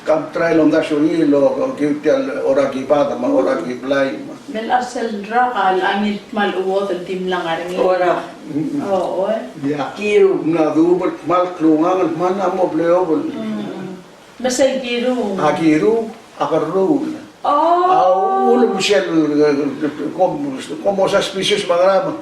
Kom try el omdasu er ngii el okiu tia el Oraki Bad me a Oraki Blai. Me a sel rak a ngii el kmal chuodel el dimlak ngar er ngii. Orak. Mm-mm. O, oi. Ia. Kiru. Ng mla dubel, kmal klungang, kmal a mo bleobel. Mm-mm. Me sel kiru. A kiru, a kerruul. O. A Ulem sel, kom, kom mo suspicious me a ngera me,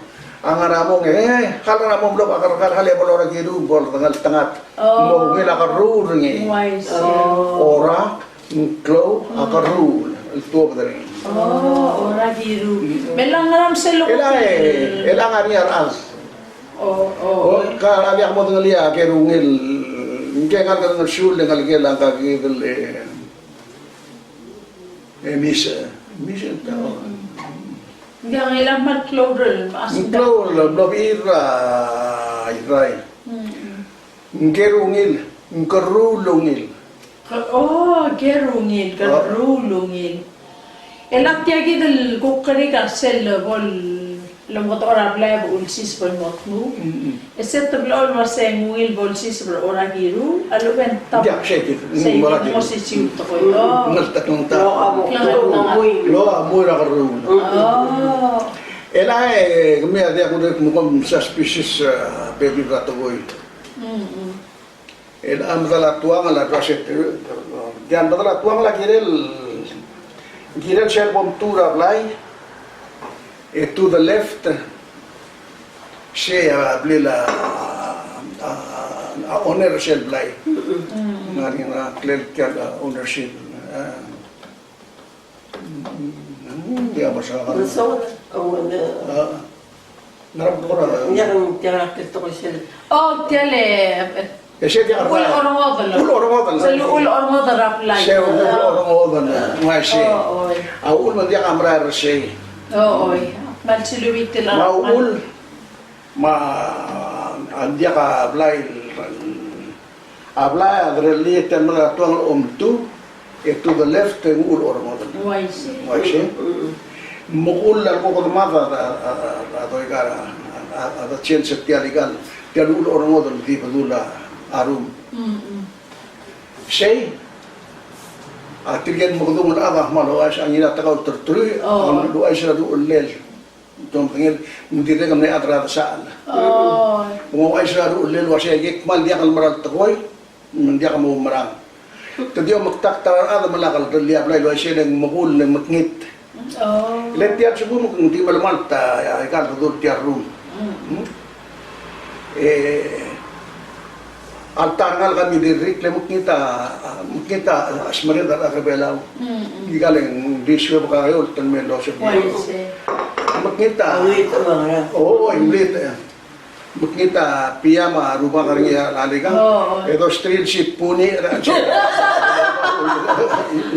a ngera mong, e, kal ngera mong, mlo, a kal, kal, kal, e bo lora kiru, bo lengeltengat. Oh. Mo ungil a kerruul er ngii. Wise. Oh. Orak, ng klou, a kerruul, el tuobed er ngii. Oh, orak, kiru. Me a ngera me sel, e le, e le ngar er ngii a rechad. Oh, oh. O, ka, a diak mo dengelii a ker ungil, ng ke ngalek el ngersuul, e ngelekel a ngka kid el, e, E, mise, mise ta. Ng diak, ng mla kmal klou el, ng klou el, blo er a Irrai. Ng ker ungil, ng kerruul ungil. Ke-, oh, ker ungil, kerruul ungil. E le tia kid el kuk kerik a sel bo le Lomekedechor a blai e bo ulsiseb el mo tmuu. Mm, mm. E se te blechoel el uasei ng ungil bo lsiseb er a orak kiru, a lechub e ng ta. Diak, sei kid. Sei kid, mo sisiu tekoi. Oh. Ngeltengat. Klou a mui. Klou a mui er a kerruul. Oh. E le, e, kemiu a diak kudek me kom suspicious, e, bebil er a tekoi. Mm, mm. E le a medal a tuangel a dua set, e, diak, medal a tuangel a kirel, kirel sel bo mtuu er a blai, e to the left, sei a blil a, a, a owner er sel blai. Mm. Ng ngar er ngii a klel tia el ownership. A. Mm, ia, basa. Basa, oh, ne. A. Ngerang kora. Ia, ng tia el tekoi sel. Oh, tia el, e, e sei tia el. Ul orengodel. Ul orengodel. Sel ul orengodel er a blai. Sel ul orengodel. Ng uaisei. Oh, oi. A uchul me ng diak a merael er sei. Oh, oi. Me a lselubii tia el. Me a uchul. Me a, a diak a blai, a blai a derellii e tia el medal a tuangel a omtuu, e to the left, e ng uchul orengodel. Uaisei. Uaisei. Mm. Me a uchul a leko kede mad a, a, a, a, a doikar a, a, a, a change er tia el ikal, tia el uchul orengodel el di bedul a room. Mm, mm. Sei, a tirke el mekedung el chad a kmal ouchais, a Ngiratekau Terteruich, oh, a ouchais er a ruchellel. Te medengei, ng dirrek el mle chad er a desachel. Oh. Me ng ouchais er a ruchellel el uasei, e kmal diak el mera el tekoi, me ng diak moumerang. Te di omekdakt er a rechad me lak el rellii a blai el uaisei, le ng mekull, le ng mekngit. Oh. Le tia el sebechek me ng di melemalt a, a, ikal bedul tia el room. Mm. Hmm? E, alta er a ngalek a midirrik, le mekngit a, mekngit a smered a rechad er a Belau. Mm, mm. Ikal e ng di suebek a eolt el me losebek. Uaisei. Mekngit a. Ulit, ulit. O, o, ulit, e. Mekngit a piam a rubak er ngii a lelikang. O, o. E dosterir el sipuni er a.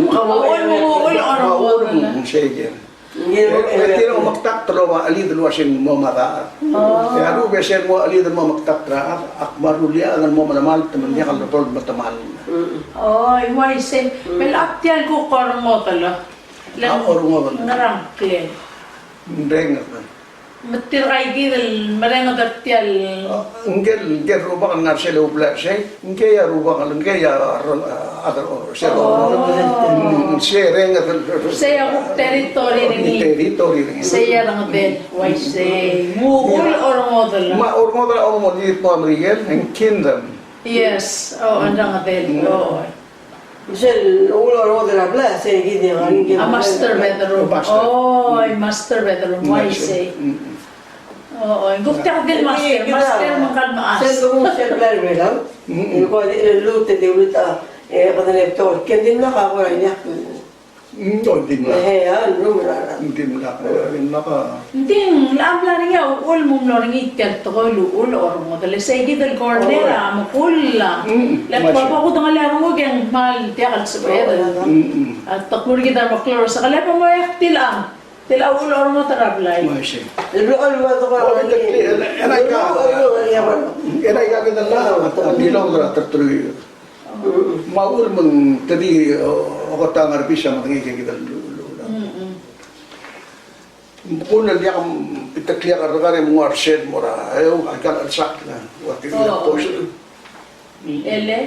Uchul me ng uchul a orengodel. Sei kid. E, e tir a omekdakt el oba chelid el uasei ng mo mad a chad. O. E a lechub e sel mo chelid el mo omekdakt er a chad, ak meruul a chad el mo melemalt me ng diak el bo lemetemall. Mm. O, uaisei. Mm. Me a tia el kuk orengodel. A orengodel. Ngerang, clear. Ngerang. Me tirka kid el merenged er tia el. A, ngike el, ngike el rubak el ngar er sel oblai er sei, ngikei a rubak el, ngikei a re-, a, a, sel. O. Mm, sei renged el. Sei a kuk territory er ngii. Territory er ngii. Sei a rengedel, uaisei. Ng uchul a orengodel. Me a orengodel a omengodel er a Merikel, ng kingdom. Yes, o, a rengedel. Mm. O. Sel uchul a orengodel er a blai, sei kid a ngar er ngii a master bedroom. Master. O, a master bedroom, uaisei. Mm. O, o, ng kuk diak di el master, master me ng kmal mechas. Sel uchul sel blai er a Belau. Mm. Ng ko di lluut e di lluut a, e, kede le tekoi. Ke ng dimlak a kora ileakl. Mm, o, ng dimlak. E, a, ng dimlak, e, ng dimlak a. Ng di ng mla er ngii a uchul me ng mlo er ngii tia el tekoi el uchul a orengodel. Sei kid el corner a mekull a. Mm. Le kuk bo kudengelii a renguk e ng kmal diak el sebeched. Mm, mm. A tekoi er kid a remeklou er se, kele bo mo ileakl tia el, tia el uchul a orengodel er a blai. Uaisei. El uchul a orengodel er a blai. O, e te kle-, e, e aika, e aika kid el llach a, a, a, Terteruich. Me a uchul me ng te di, o, oketangar er a bes a medengei kid el, el, el. Mm, mm. Ng kuk diak, mm, te kle a kerrekar e ng ua er sel mo er a, e, aika el chelsakl, ua tirke el post. Mm. Ele?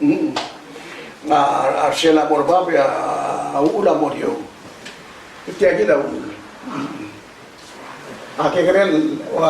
Mm. A, a er sel a mo er a bab, a, a uchul a mo er eou. Tia kid a uchul. Mm. A kekerei el, ua,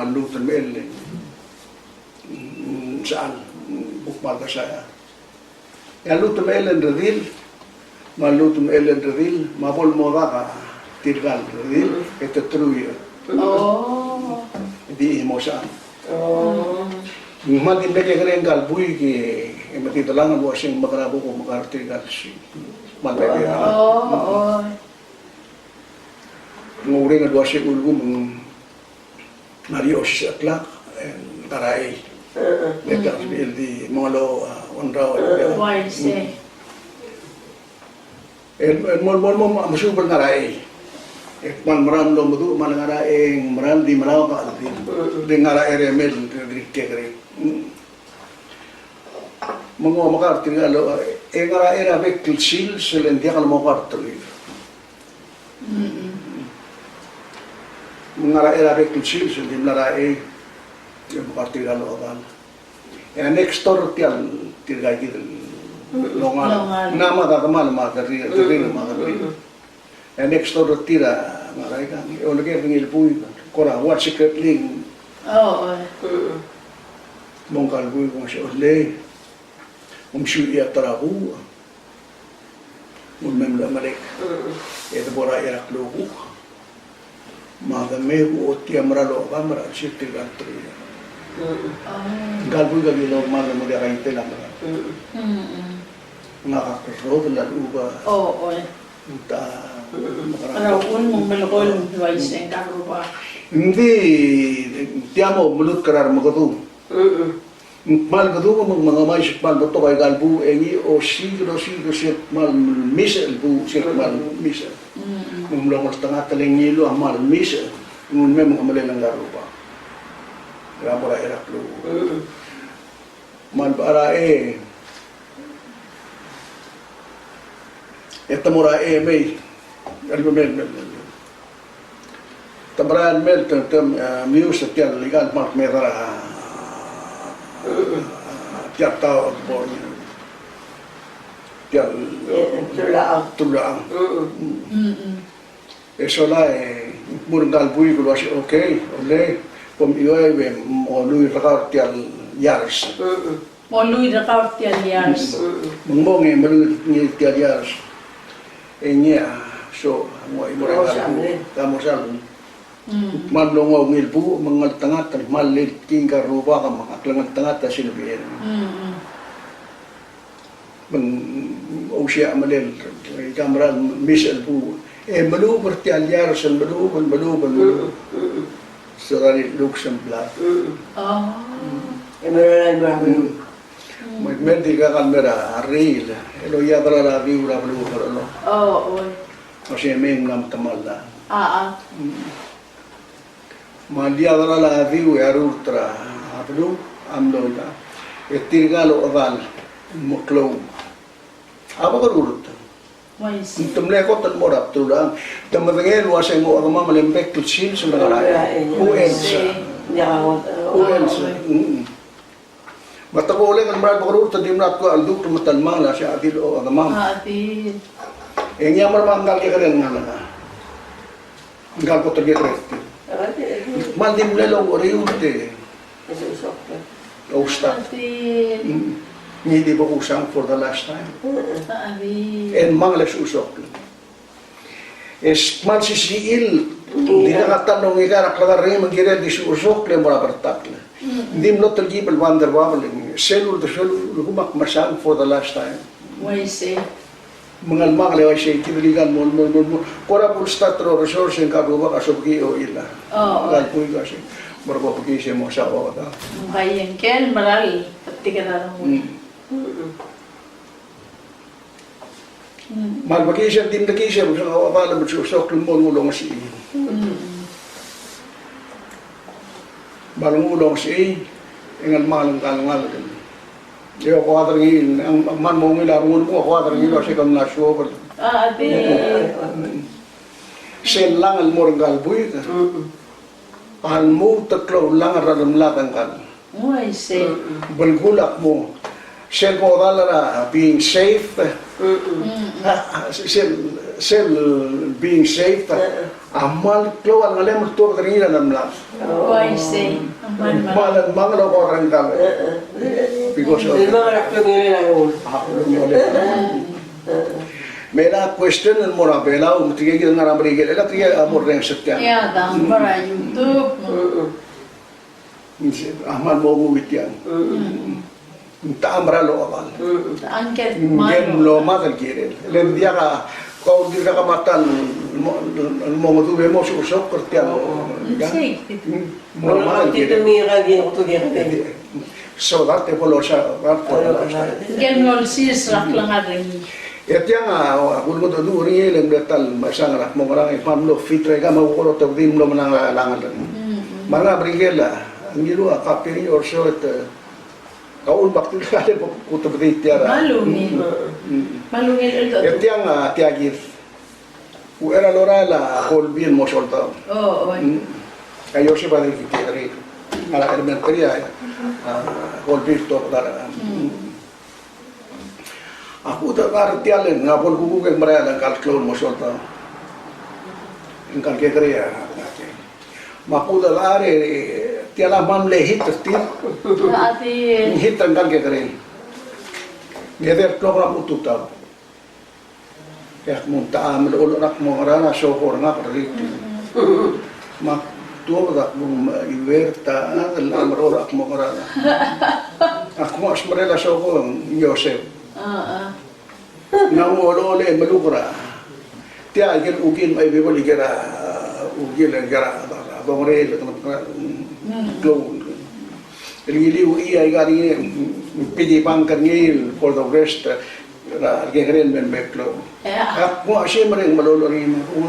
me a lluut el mechell, mm, sechal, mm, kuk mal kasai. E a lluut el mechell el redil, me a lluut el mechell el redil, me a bo el mo dak a tirka el redil, e te truiu. Oh. Di mo sechal. Oh. Ng kmal di mle kekerei ngka el buik e me di delang el uasei ng mekera bo ko mekar tirka el sils. Kmal di. Oh, oh. Ng oureng el uasei ulekum ng ngar er ngii a osisiu el klak, e ng ngar er a chei. E te di mengelau a one hour. Uaisei. E, e, mo, mo, mo, mo, mesuub el ngar er a chei. E kmal merael el omeduch, me a lengar er a chei, e ng merael di merael ka, di, di ngar er a chei er a mei, di, di kekerei. Me ng omekar tirka el, e ngar er a chei er a bek el sils, sel ng diak el mo kar truiu. Mm-mm. Me ngar er a chei er a bek el sils, sel di mla er a chei, e omekar tirka el ochedal. E a next door tia el tirka kid el longar. Longar. Ng mla me a demal me a derrir, derrir me a derrir. E a next door er tir a ngar er a ikang, e oleker er ngii el buik, kora what secret link. Oh, oh. Mo ngka el buik, mo se olei. Mo mesiou a ta er a buuch. Mo mei el melek. E de bo er a chei er a klukuk. Me a de me kuk tia mera el ochedam me a lsiseb tirka el truiu. Ngka el buik a ki locha mla mo diak a itel a mera. Ngak a kerrodel a lechub a. Oh, oh. Ng ta. Ngera uchul me ng melekoi el uaisei ngka el rubak? Ng di, tia mo meluut er a remekedung. Ng kmal bedung me ng, me ng, me ng, me ng kmal betok aika el buuch e ngii, osiik, osiik, osiik el kmal misech el buuch, osiik el kmal misech. Me ng mlo ngeltengat el ngiluu a kmal misech, ng mei me ng chemelel ngka el rubak. Ngera mo er a chei er a klukuk. Me a lebo er a chei, e te mo er a chei e mei. El mei, mei, mei, mei. Te merael el mei, te, te, e, meius tia el ikal kmal mei er a, tia el taoch el bo, tia el, e, e, tulechang. Tulechang. Mm. Mm, mm. E sola e, mo er ngka el buik el uasei, okay, olei, kom chiuaiu e mo lluich er kau er tia el iars. Mm, mm. Mo lluich er kau er tia el iars. Mm. Me ng mong e mo lluich er ngii er tia el iars. E ngii a, so, mo, mo er a mo sal. Mm. Me ng mlo nguu a ungil buuch, me ng ngeltengat, me ng mle king ngka el rubak, me ng klengeltengat a silebechel. Mm, mm. Me ng ousiach a melel, e ka mera el mis el bu. E meluub er tia el iars el meluub, el meluub, el meluub. So that it looks and blood. Oh. E meluub. Me, me di ka kal mera a riil, el oiad er a diu er a beluu er a lo. Oh, oi. Ose mei ng mla metemall a. Ah, ah. Me a diad er a diu e a rurt er a beluu a mlo oiad. E tirka el ochedal el mo klou. A bo kerurt. Ng te mle kot el mo er a bdelul. Te medengei el uase ng ochedemam el embek el sils el ngar er a. Who else? Who else? Mm. Me te bo leng el mera el bo kerurt e di mla tkua el duk me te lmang el uase a di el ochedemam. A di. E ngii a mera me ngka el kekerei el ngalek. Ngka el kot el kekerei. Kmal di mle lou er eou te. Ousbech. Mm. Ngii di bo kusang for the last time. E ng mle ousbech. E kmal sisichil, dirrek a ta el ongekar a klekerrengem, ng kirel di ousbech el mo er a bertakl. Ng di mlo telkib el van der Wabel, sel ul, sel ul, kumak mesang for the last time. Uaisei. Me ng kmal mle uaisei, kid el ikal mo, mo, mo, mo. Kora bo el start er a resource e ng kuk bo a sobekii a ochil a. Oh, oh. Kal buik a se. Me bo bekii se mo sa bo ta. Ng bai e ng kel mera el betik er a rengul. Mm. Mm. Me a lebekii se, di mle kii se, me se ng ochedal me se ousbech el mo nguu el ongesechii. Mm. Me a lenguu el ongesechii, e ng kmal mle ngalek el ngalek. E a koad er ngii, ng kmal mo ungil a rengul, a koad er ngii el uase ke mla suobel. A, di. Sel lang el mo er ngka el buik. A lmuut el klou el lang er a lemlad ngka el. Uaisei. Belkul a kmo. Sel bo dal er a being safe. A, a, sel, sel being safe. A kmal klou a ngelem el tuobed er ngii er a lemlad. Uaisei. Kmal mangel a ko er ngka el. Because of. Me a question el mo er a Belau, me tirke kid el ngar er a Merikel, e le tirke a mo reng se tiang. Ia, a mo er a YouTube. A kmal mo nguu tiang. Ng techa mera el ochedal. Ng kel mlo mad el kirel. Le ng diak a, kau dirkak a mata el mo, mo ngedub e mo sosok er tiang. Ng mlo mad el kirel. So that te bo lsa, that te bo lsa. Ng kel mlo olsiseb er a klengar er ngii. E tiang a, a kulengit a udoud er ngii el mle ta el mechesang er a kmo ngerang, e kmal mlo fit er a ikang me a kuk otobedii el mlo menang er a langel. Me a rengar er a Merikel a, ngiluu a copy er ngii also e te, kau el bak tirka el bo kutebedii tia er a. Kmal ungil. Kmal ungil el. E tiang a, tia kid. Uchei er a lorael a Holby el mo soldau. O, oi. Mm. A Joseph a dirk kiei er ngii. A elementary a, a Holby el tobed er a. Mm. A kudechedechal er tia el, ng a bo el kuk e ng merael ngka el klou el mo soldau. Ngka el kekerei a, me a kudechedechal er tia el kmal mle hit er tir. A di. Hit er ngka el kekerei. Ng edei el klou er a mo tutau. E ak mo ng techa a melecholech er a kmo ngerang a soko er ngak er tir. Me ak tuobed e ak mo, Iuerta, a, el merecholech er a kmo ngerang. Ak mo smerel a soko, Joseph. Ng mo olecholt e meluk er a. Tia ikel ungil me a Bibel ikel a, ungil ikel a, a, dongerel, klou. El ngiluu e a ika er ngii, piggy bank er ngii, for the rest, er a kekerei el me, me klou. Ak mo, a se mereng meloloreng, me ak mo,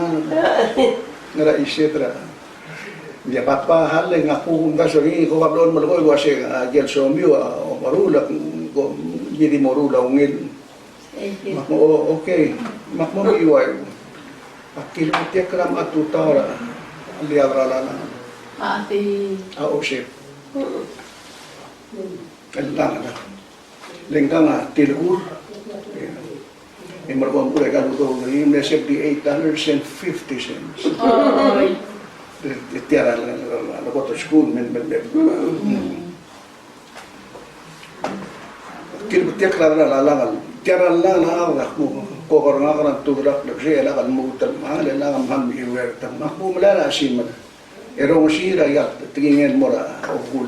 ngar er a iset er a. Ia papa, hale, ngak a kuk omdasu er ngii, ko kab lolemolekoi, ko uase, a, ikel somiu, a, omeruul, ko, ngii di moruul a ungil. Me ak mo, o, okay. Me ak mo, me uai. Ak kilmetik er a me a tutau er a, liab er a lalang. A, di. A, osep. El lang, a. Le ngkang a tilechur. E merekong kuk a ikal udoud er ngii, me se di eight dollars and fifty cents. Oi. E tia er a, a, a, a, kot el skuul, me, me, me. Mm. Kilmetik er a lalang, tia er a lalang a, a, ko, ko er ngak er a tuterak el se, e lak el lmuut el mangel, e lak el mham Iuerta, me ak mo melai er a simel. E rongesii er a iat, tekingel el mo er a okul.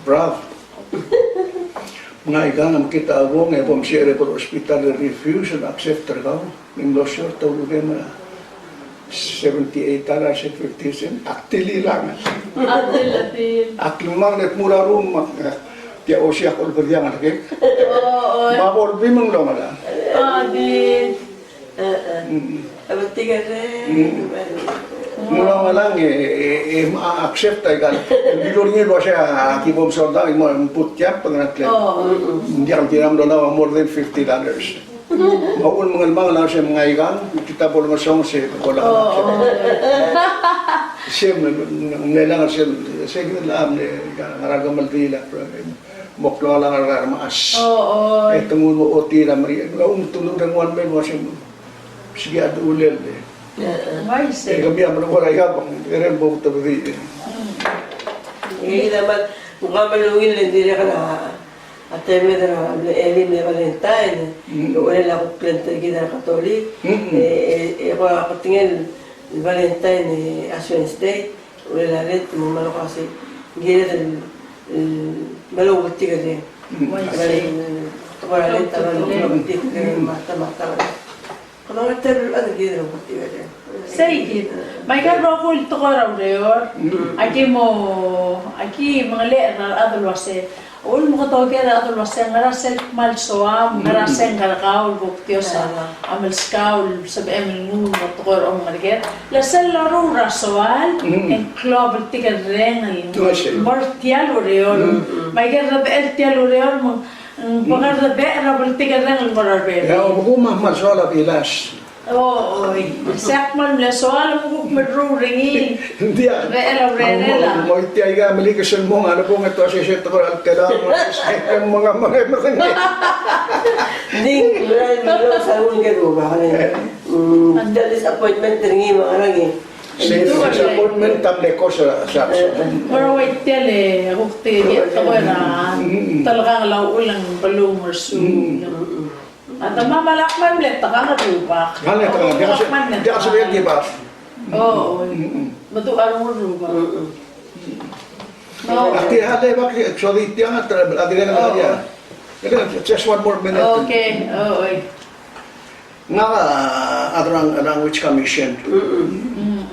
Bravo. Ngai kang, me kid a bong e bo msiich er a bo el hospital el refuse el accept er kau. Ng mlo short a uludem er a seventy-eight dollars and fifty cents. Ak tilil a ngar. Ak tilil, ak tilil. Ak lmang e dmu er a room, me ak, tia osiik a olberiang er kek. O, o. Me a bo el bimeng el omelang. A, di. Mm. A betik er a, mm, ng mlo omelang e, e, e, a, accept a ikal. Ng dilu er ngii el uasei a ki bo msoldau, e mo, mo boot camp, e ng ngar er a ngklel. O. Ng diak, ng diak mlo ngar a more than fifty dollars. Me a uchul me ng mla er ngii a se mngai kang, kid a bo lengesonges e bo lak. O. Se me, ng mle ngar er se, se kid a mle ngar er a kemeldiil a, mo klou a ngar er a remechas. O, o. E te nguu el mo ochotii er a Merikel. Ng ua me te nguu el mo, mo se, se kid a ulel. Uaisei. E kemiu a mlo er a ikang, e ng bo tebedii. Mm. E kid a mad, ng kmal ungil e ng dirrek er a a temed er a mle, e, mle Valentine, mm, e, ua el kuk plan er kid er a Katolik, mm, e, e, e, kuk a kutengel Valentine, e, Ash Wednesday, ua el late, me ng mlo kuk se, ng kired el, el, mlo betik er a, mm, mlo, e, tekoi er a late, mlo betik er a, mm, mata, mata. Sei kid. Me aika el rokui el tekoi er a ureor, aki mo, aki mengelechel er a rechad el uase, a uchul me ke oker er a rechad el uase, ngera sel kmal soam, ngera sel ngar er kau el kuk di osiik a melskau el sebechem el nguu el tekoi er a omengereker. Le sel loruul er a soal, e ng klou a bltikerreng el mo er tia el ureor. Me aike el rebechel tia el ureor, me ng Ng bekar de bek er a bltikerreng el mo er a rebek. E a obekuk me a kmal soal a bilas. O, oi. Sei a kmal mle soal, obekuk me ruul er ngii. Ng diak. Bechel a urerel a. Mo, mo tia aika melik sel mong a lebong e te uase se tekoi er a tela, mo, e mong a mong e medengei. Ng di, ng di, ng di, sa un ke du ba, e. Mm, tia el disappointment er ngii me a ngerang e. Sei, disappointment a mle cause er a, sa, sa. Mo er a ua tia el, e, kuk tia el tekoi er a, mm, telkang el uchul e ng beluu me a resuub. Mm. A temam a lak me mle tekang el rubak. Ng mle tekang, diak se, diak se give up. O, o. Mm, mm. Meduch a rengul el rubak. Mm, mm. No. Ak di a le bak, so di tiang a, a dirrek el, o, ia. Just one more minute. Okay, o, oi. Ngak a, a, a language commission. Mm-mm.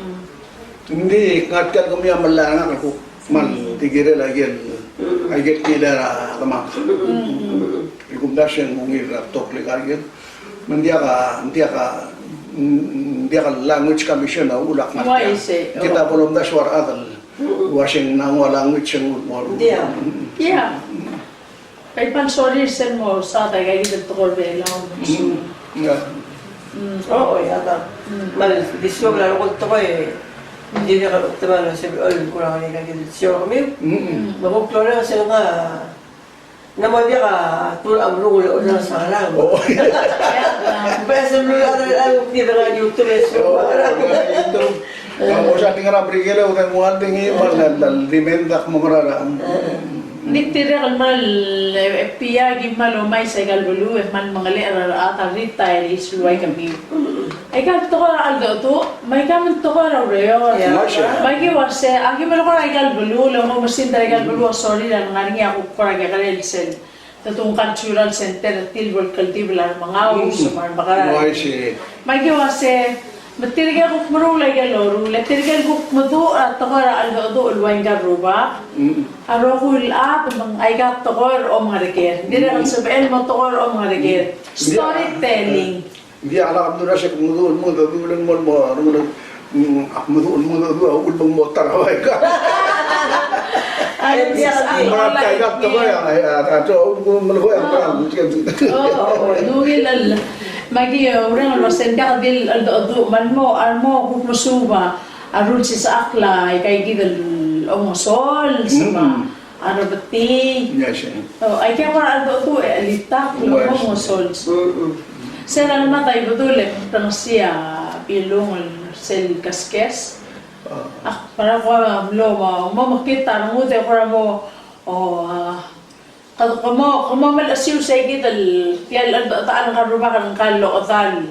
Ng di ngar tia el kemiu a melai er ngak el kuk kmal di kirel a ikel, a ikel kirel a kemam. Mm-mm. El kumdasu e ng ungil er a betok el ikal ikel. Me ng diak a, ng diak a, ng diak a language commission a uchul a kmal tia. Uaisei, o. Kid a bo lomdasu a rechad el uase ng nguu a language e ng ua. Ng diak. Mm-mm. Yeah. Ka kmal sorir sel mo saod aika kid el tekoi er a Belau. Mm, ia. Mm. O, o, ia, ta. Mm. Me a di soak el rokui el tekoi, dirrek el kuk te mla sebechel el kuk er aika kid el show er kemiu. Mm. Me kuk lorrenges el ngar, ng mo diak a tur a meruul el orrenges a ngerang. O. Ia, ta. Be sel mlo er a, kid er a YouTube e show. O, er a YouTube. Ng mo sa di ngar er a Merikel e ng ua di ngii me a di mei e ak mo ngar er a. Ng di tirke el kmal, e, e, tia ki kmal omais aika el beluu, e kmal mengelechel er a rechad el retirees el ua ikemiu. Aika el tekoi er a cheldecheduch, me aika me ng tekoi er a ureor. Ia. Me aki uase, aki melekoi er aika el beluu, le mo mesingd er aika el beluu a sorir a lengar er ngii a kuk kora kekerei el sel. Te tung cultural center er tir el bo el kldibel a remengaus, mm, me a remekerang. Uaisei. Me aki uase, me tirke el kuk meruul aike el loruul, e tirke el kuk meduch a tekoi er a cheldecheduch el ua ngka el rubak. Mm. A rokui el chad me ng aika el tekoi er a omengereker. Dirrek el sebechel el mo tekoi er a omengereker. Mm. Storytelling. Ng diak a lak mdu er a se kuk meduch el mengedecheduch el mo, mo, mo, mm, ak meduch el mengedecheduch a uchul me ng mo ta er a bai ka. Ai, ng diak a di. Ng diak a di. Ng diak a di. O, o, ng ungil el. Me aki, e, urreng el uase ng diak di el cheldecheduch me a lmo, a lmo kuk mesuub a rules er a chelsel aika kid el omengesols, mm, me a A rebetii. Yes, eh. O, aike el kora cheldecheduch e chelitakl el mo omengesols. Mm-mm. Sel lemad a Ibedul e mlengesii a Bilung el sel keskes. Ah. Ak, para ko mlo, mo, mo mekngit a rengud e kora mo, o, a, ke, ke mo, ke mo melechesiu sei kid el, tia el, el, el, el ngar er a rubak el ngar er a lochedal.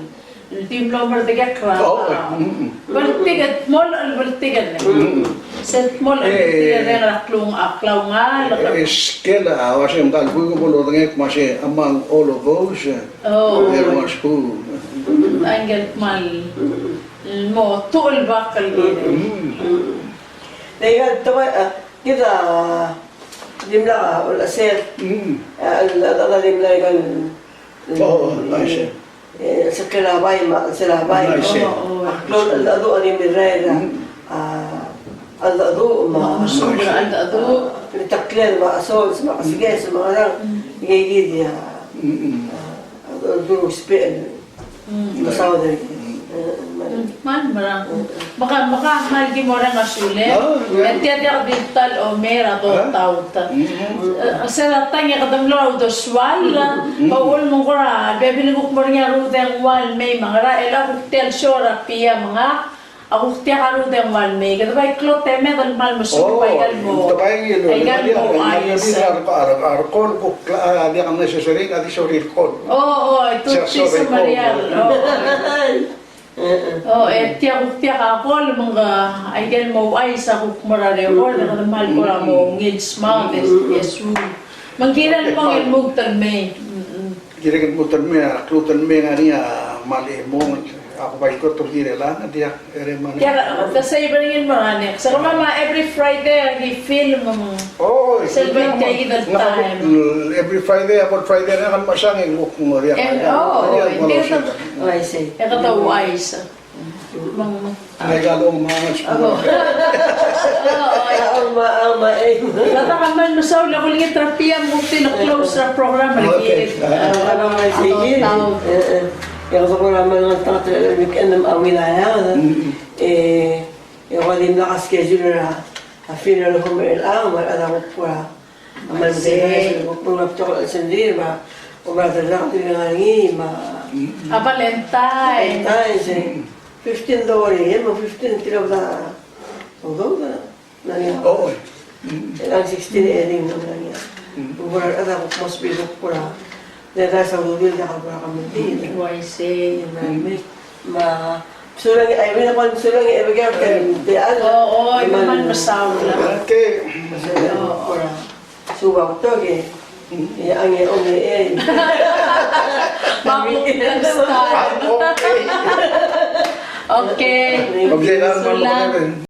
Di mlo merdekek er a. Oh, mm, mm. Beltik, mo el beltik. Mm, mm. Sel mo el, eh, tia er a klung, a klaungal, eh, eh, skel a uase ng kmal buik bo lodengei me se among all of those, eh, oh, there was who. Ng kmal mo tuobed el bak el kirel. Mm. Ng kmal tuobed, eh, kid a dimlak a ulsel. Mm. Eh, el, el, el dimlak a, oh, I see. Eh, sel kelabai me a, sel bai. I see. Oh, oh. A klou el cheldecheduch a di mirrael er a, mm, a, cheldecheduch me a, me a mesubed er a cheldecheduch. Ng di ta el kmal me a sols me a kesikes me a ngerang. Mm. Ngii di a, mm, mm, a, a, a, respect. Mm. Mesaod er ngii. Mm. Mm, kmal merang. Mm. Me ke, me ke kmal ki mo er ngii a sulem. Ah, yeah. E tia diak di ta el omer a dotaut. Mm. Eh, se er a tang e kede mlo er a uldesuel, mm, me a uchul me ng kora bebil e kuk mo er ngii a rudengua el mei me a ngerang, e le kuk tia el show er a Pia me ngak, a kuk diak a rudengua el mei. Kede bai klou a temed el kmal mesuub, oh, aika el mo, aika el mo uaisei. A rekol kuk, a, diak a necessary, a di sorir el call. Oh, oh, e te di sorir el call. Oh. Oh, e tia kuk diak a call, me ng aika el mo uaisei a kuk mo er a rekol, e kede kmal kora mo ngilsmad, e, e su. Me ng kirel el mo el lmuut el mei. Mm, mm. Kirel el lmuut el mei, a klmuut el mei e ng ngar er ngii a mle mo, a ko bai kot el kirel a, ng diak, e re mle. Tia, te sei ber ngii el mo er a next. Se kemam a every Friday a ki film. Oh, sel bai tia el time. Every Friday, a bo el Friday er ngii a kmal mesang e ng kuk mo diak. E, oh, e, oh, I see. E kede uaisei. Ng aika el ongmang. Ongmang, ongmang, e. Kede kmal mesaul e kulengit er a Pia me kuk di el close er a program er kid. Okay. E, e, e, e kede kora mle ngeltengat er a weekend me a Will a, e, e, e kora dimlak a schedule er a, a funeral home er chelechang, me a rechad a kuk kora A Monday, sei. Bo kmo a betok el sendiri, me a, o me a delak di ngar er ngii, me a, a Valentine. Valentine, sei. Fifteen dollar, e, me a fifteen, tirka a, o, do, do, ngar er ngii. Oh, e. Chelechang sixteen, e, di ngar er ngii. Bo er a rechad a kuk must be kuk kora. Ng diak a soal el diak a kora kemedid. Uaisei. Me a, me a, mesulang, I mean, mesulang e betok el, te, al, oh, oh, e kmal mesaul. Okay. Mesulang, oh, kora. Suba betok e. E, ang e, ome, e. Mami, next time. Okay. Okay. Okay, mesulang.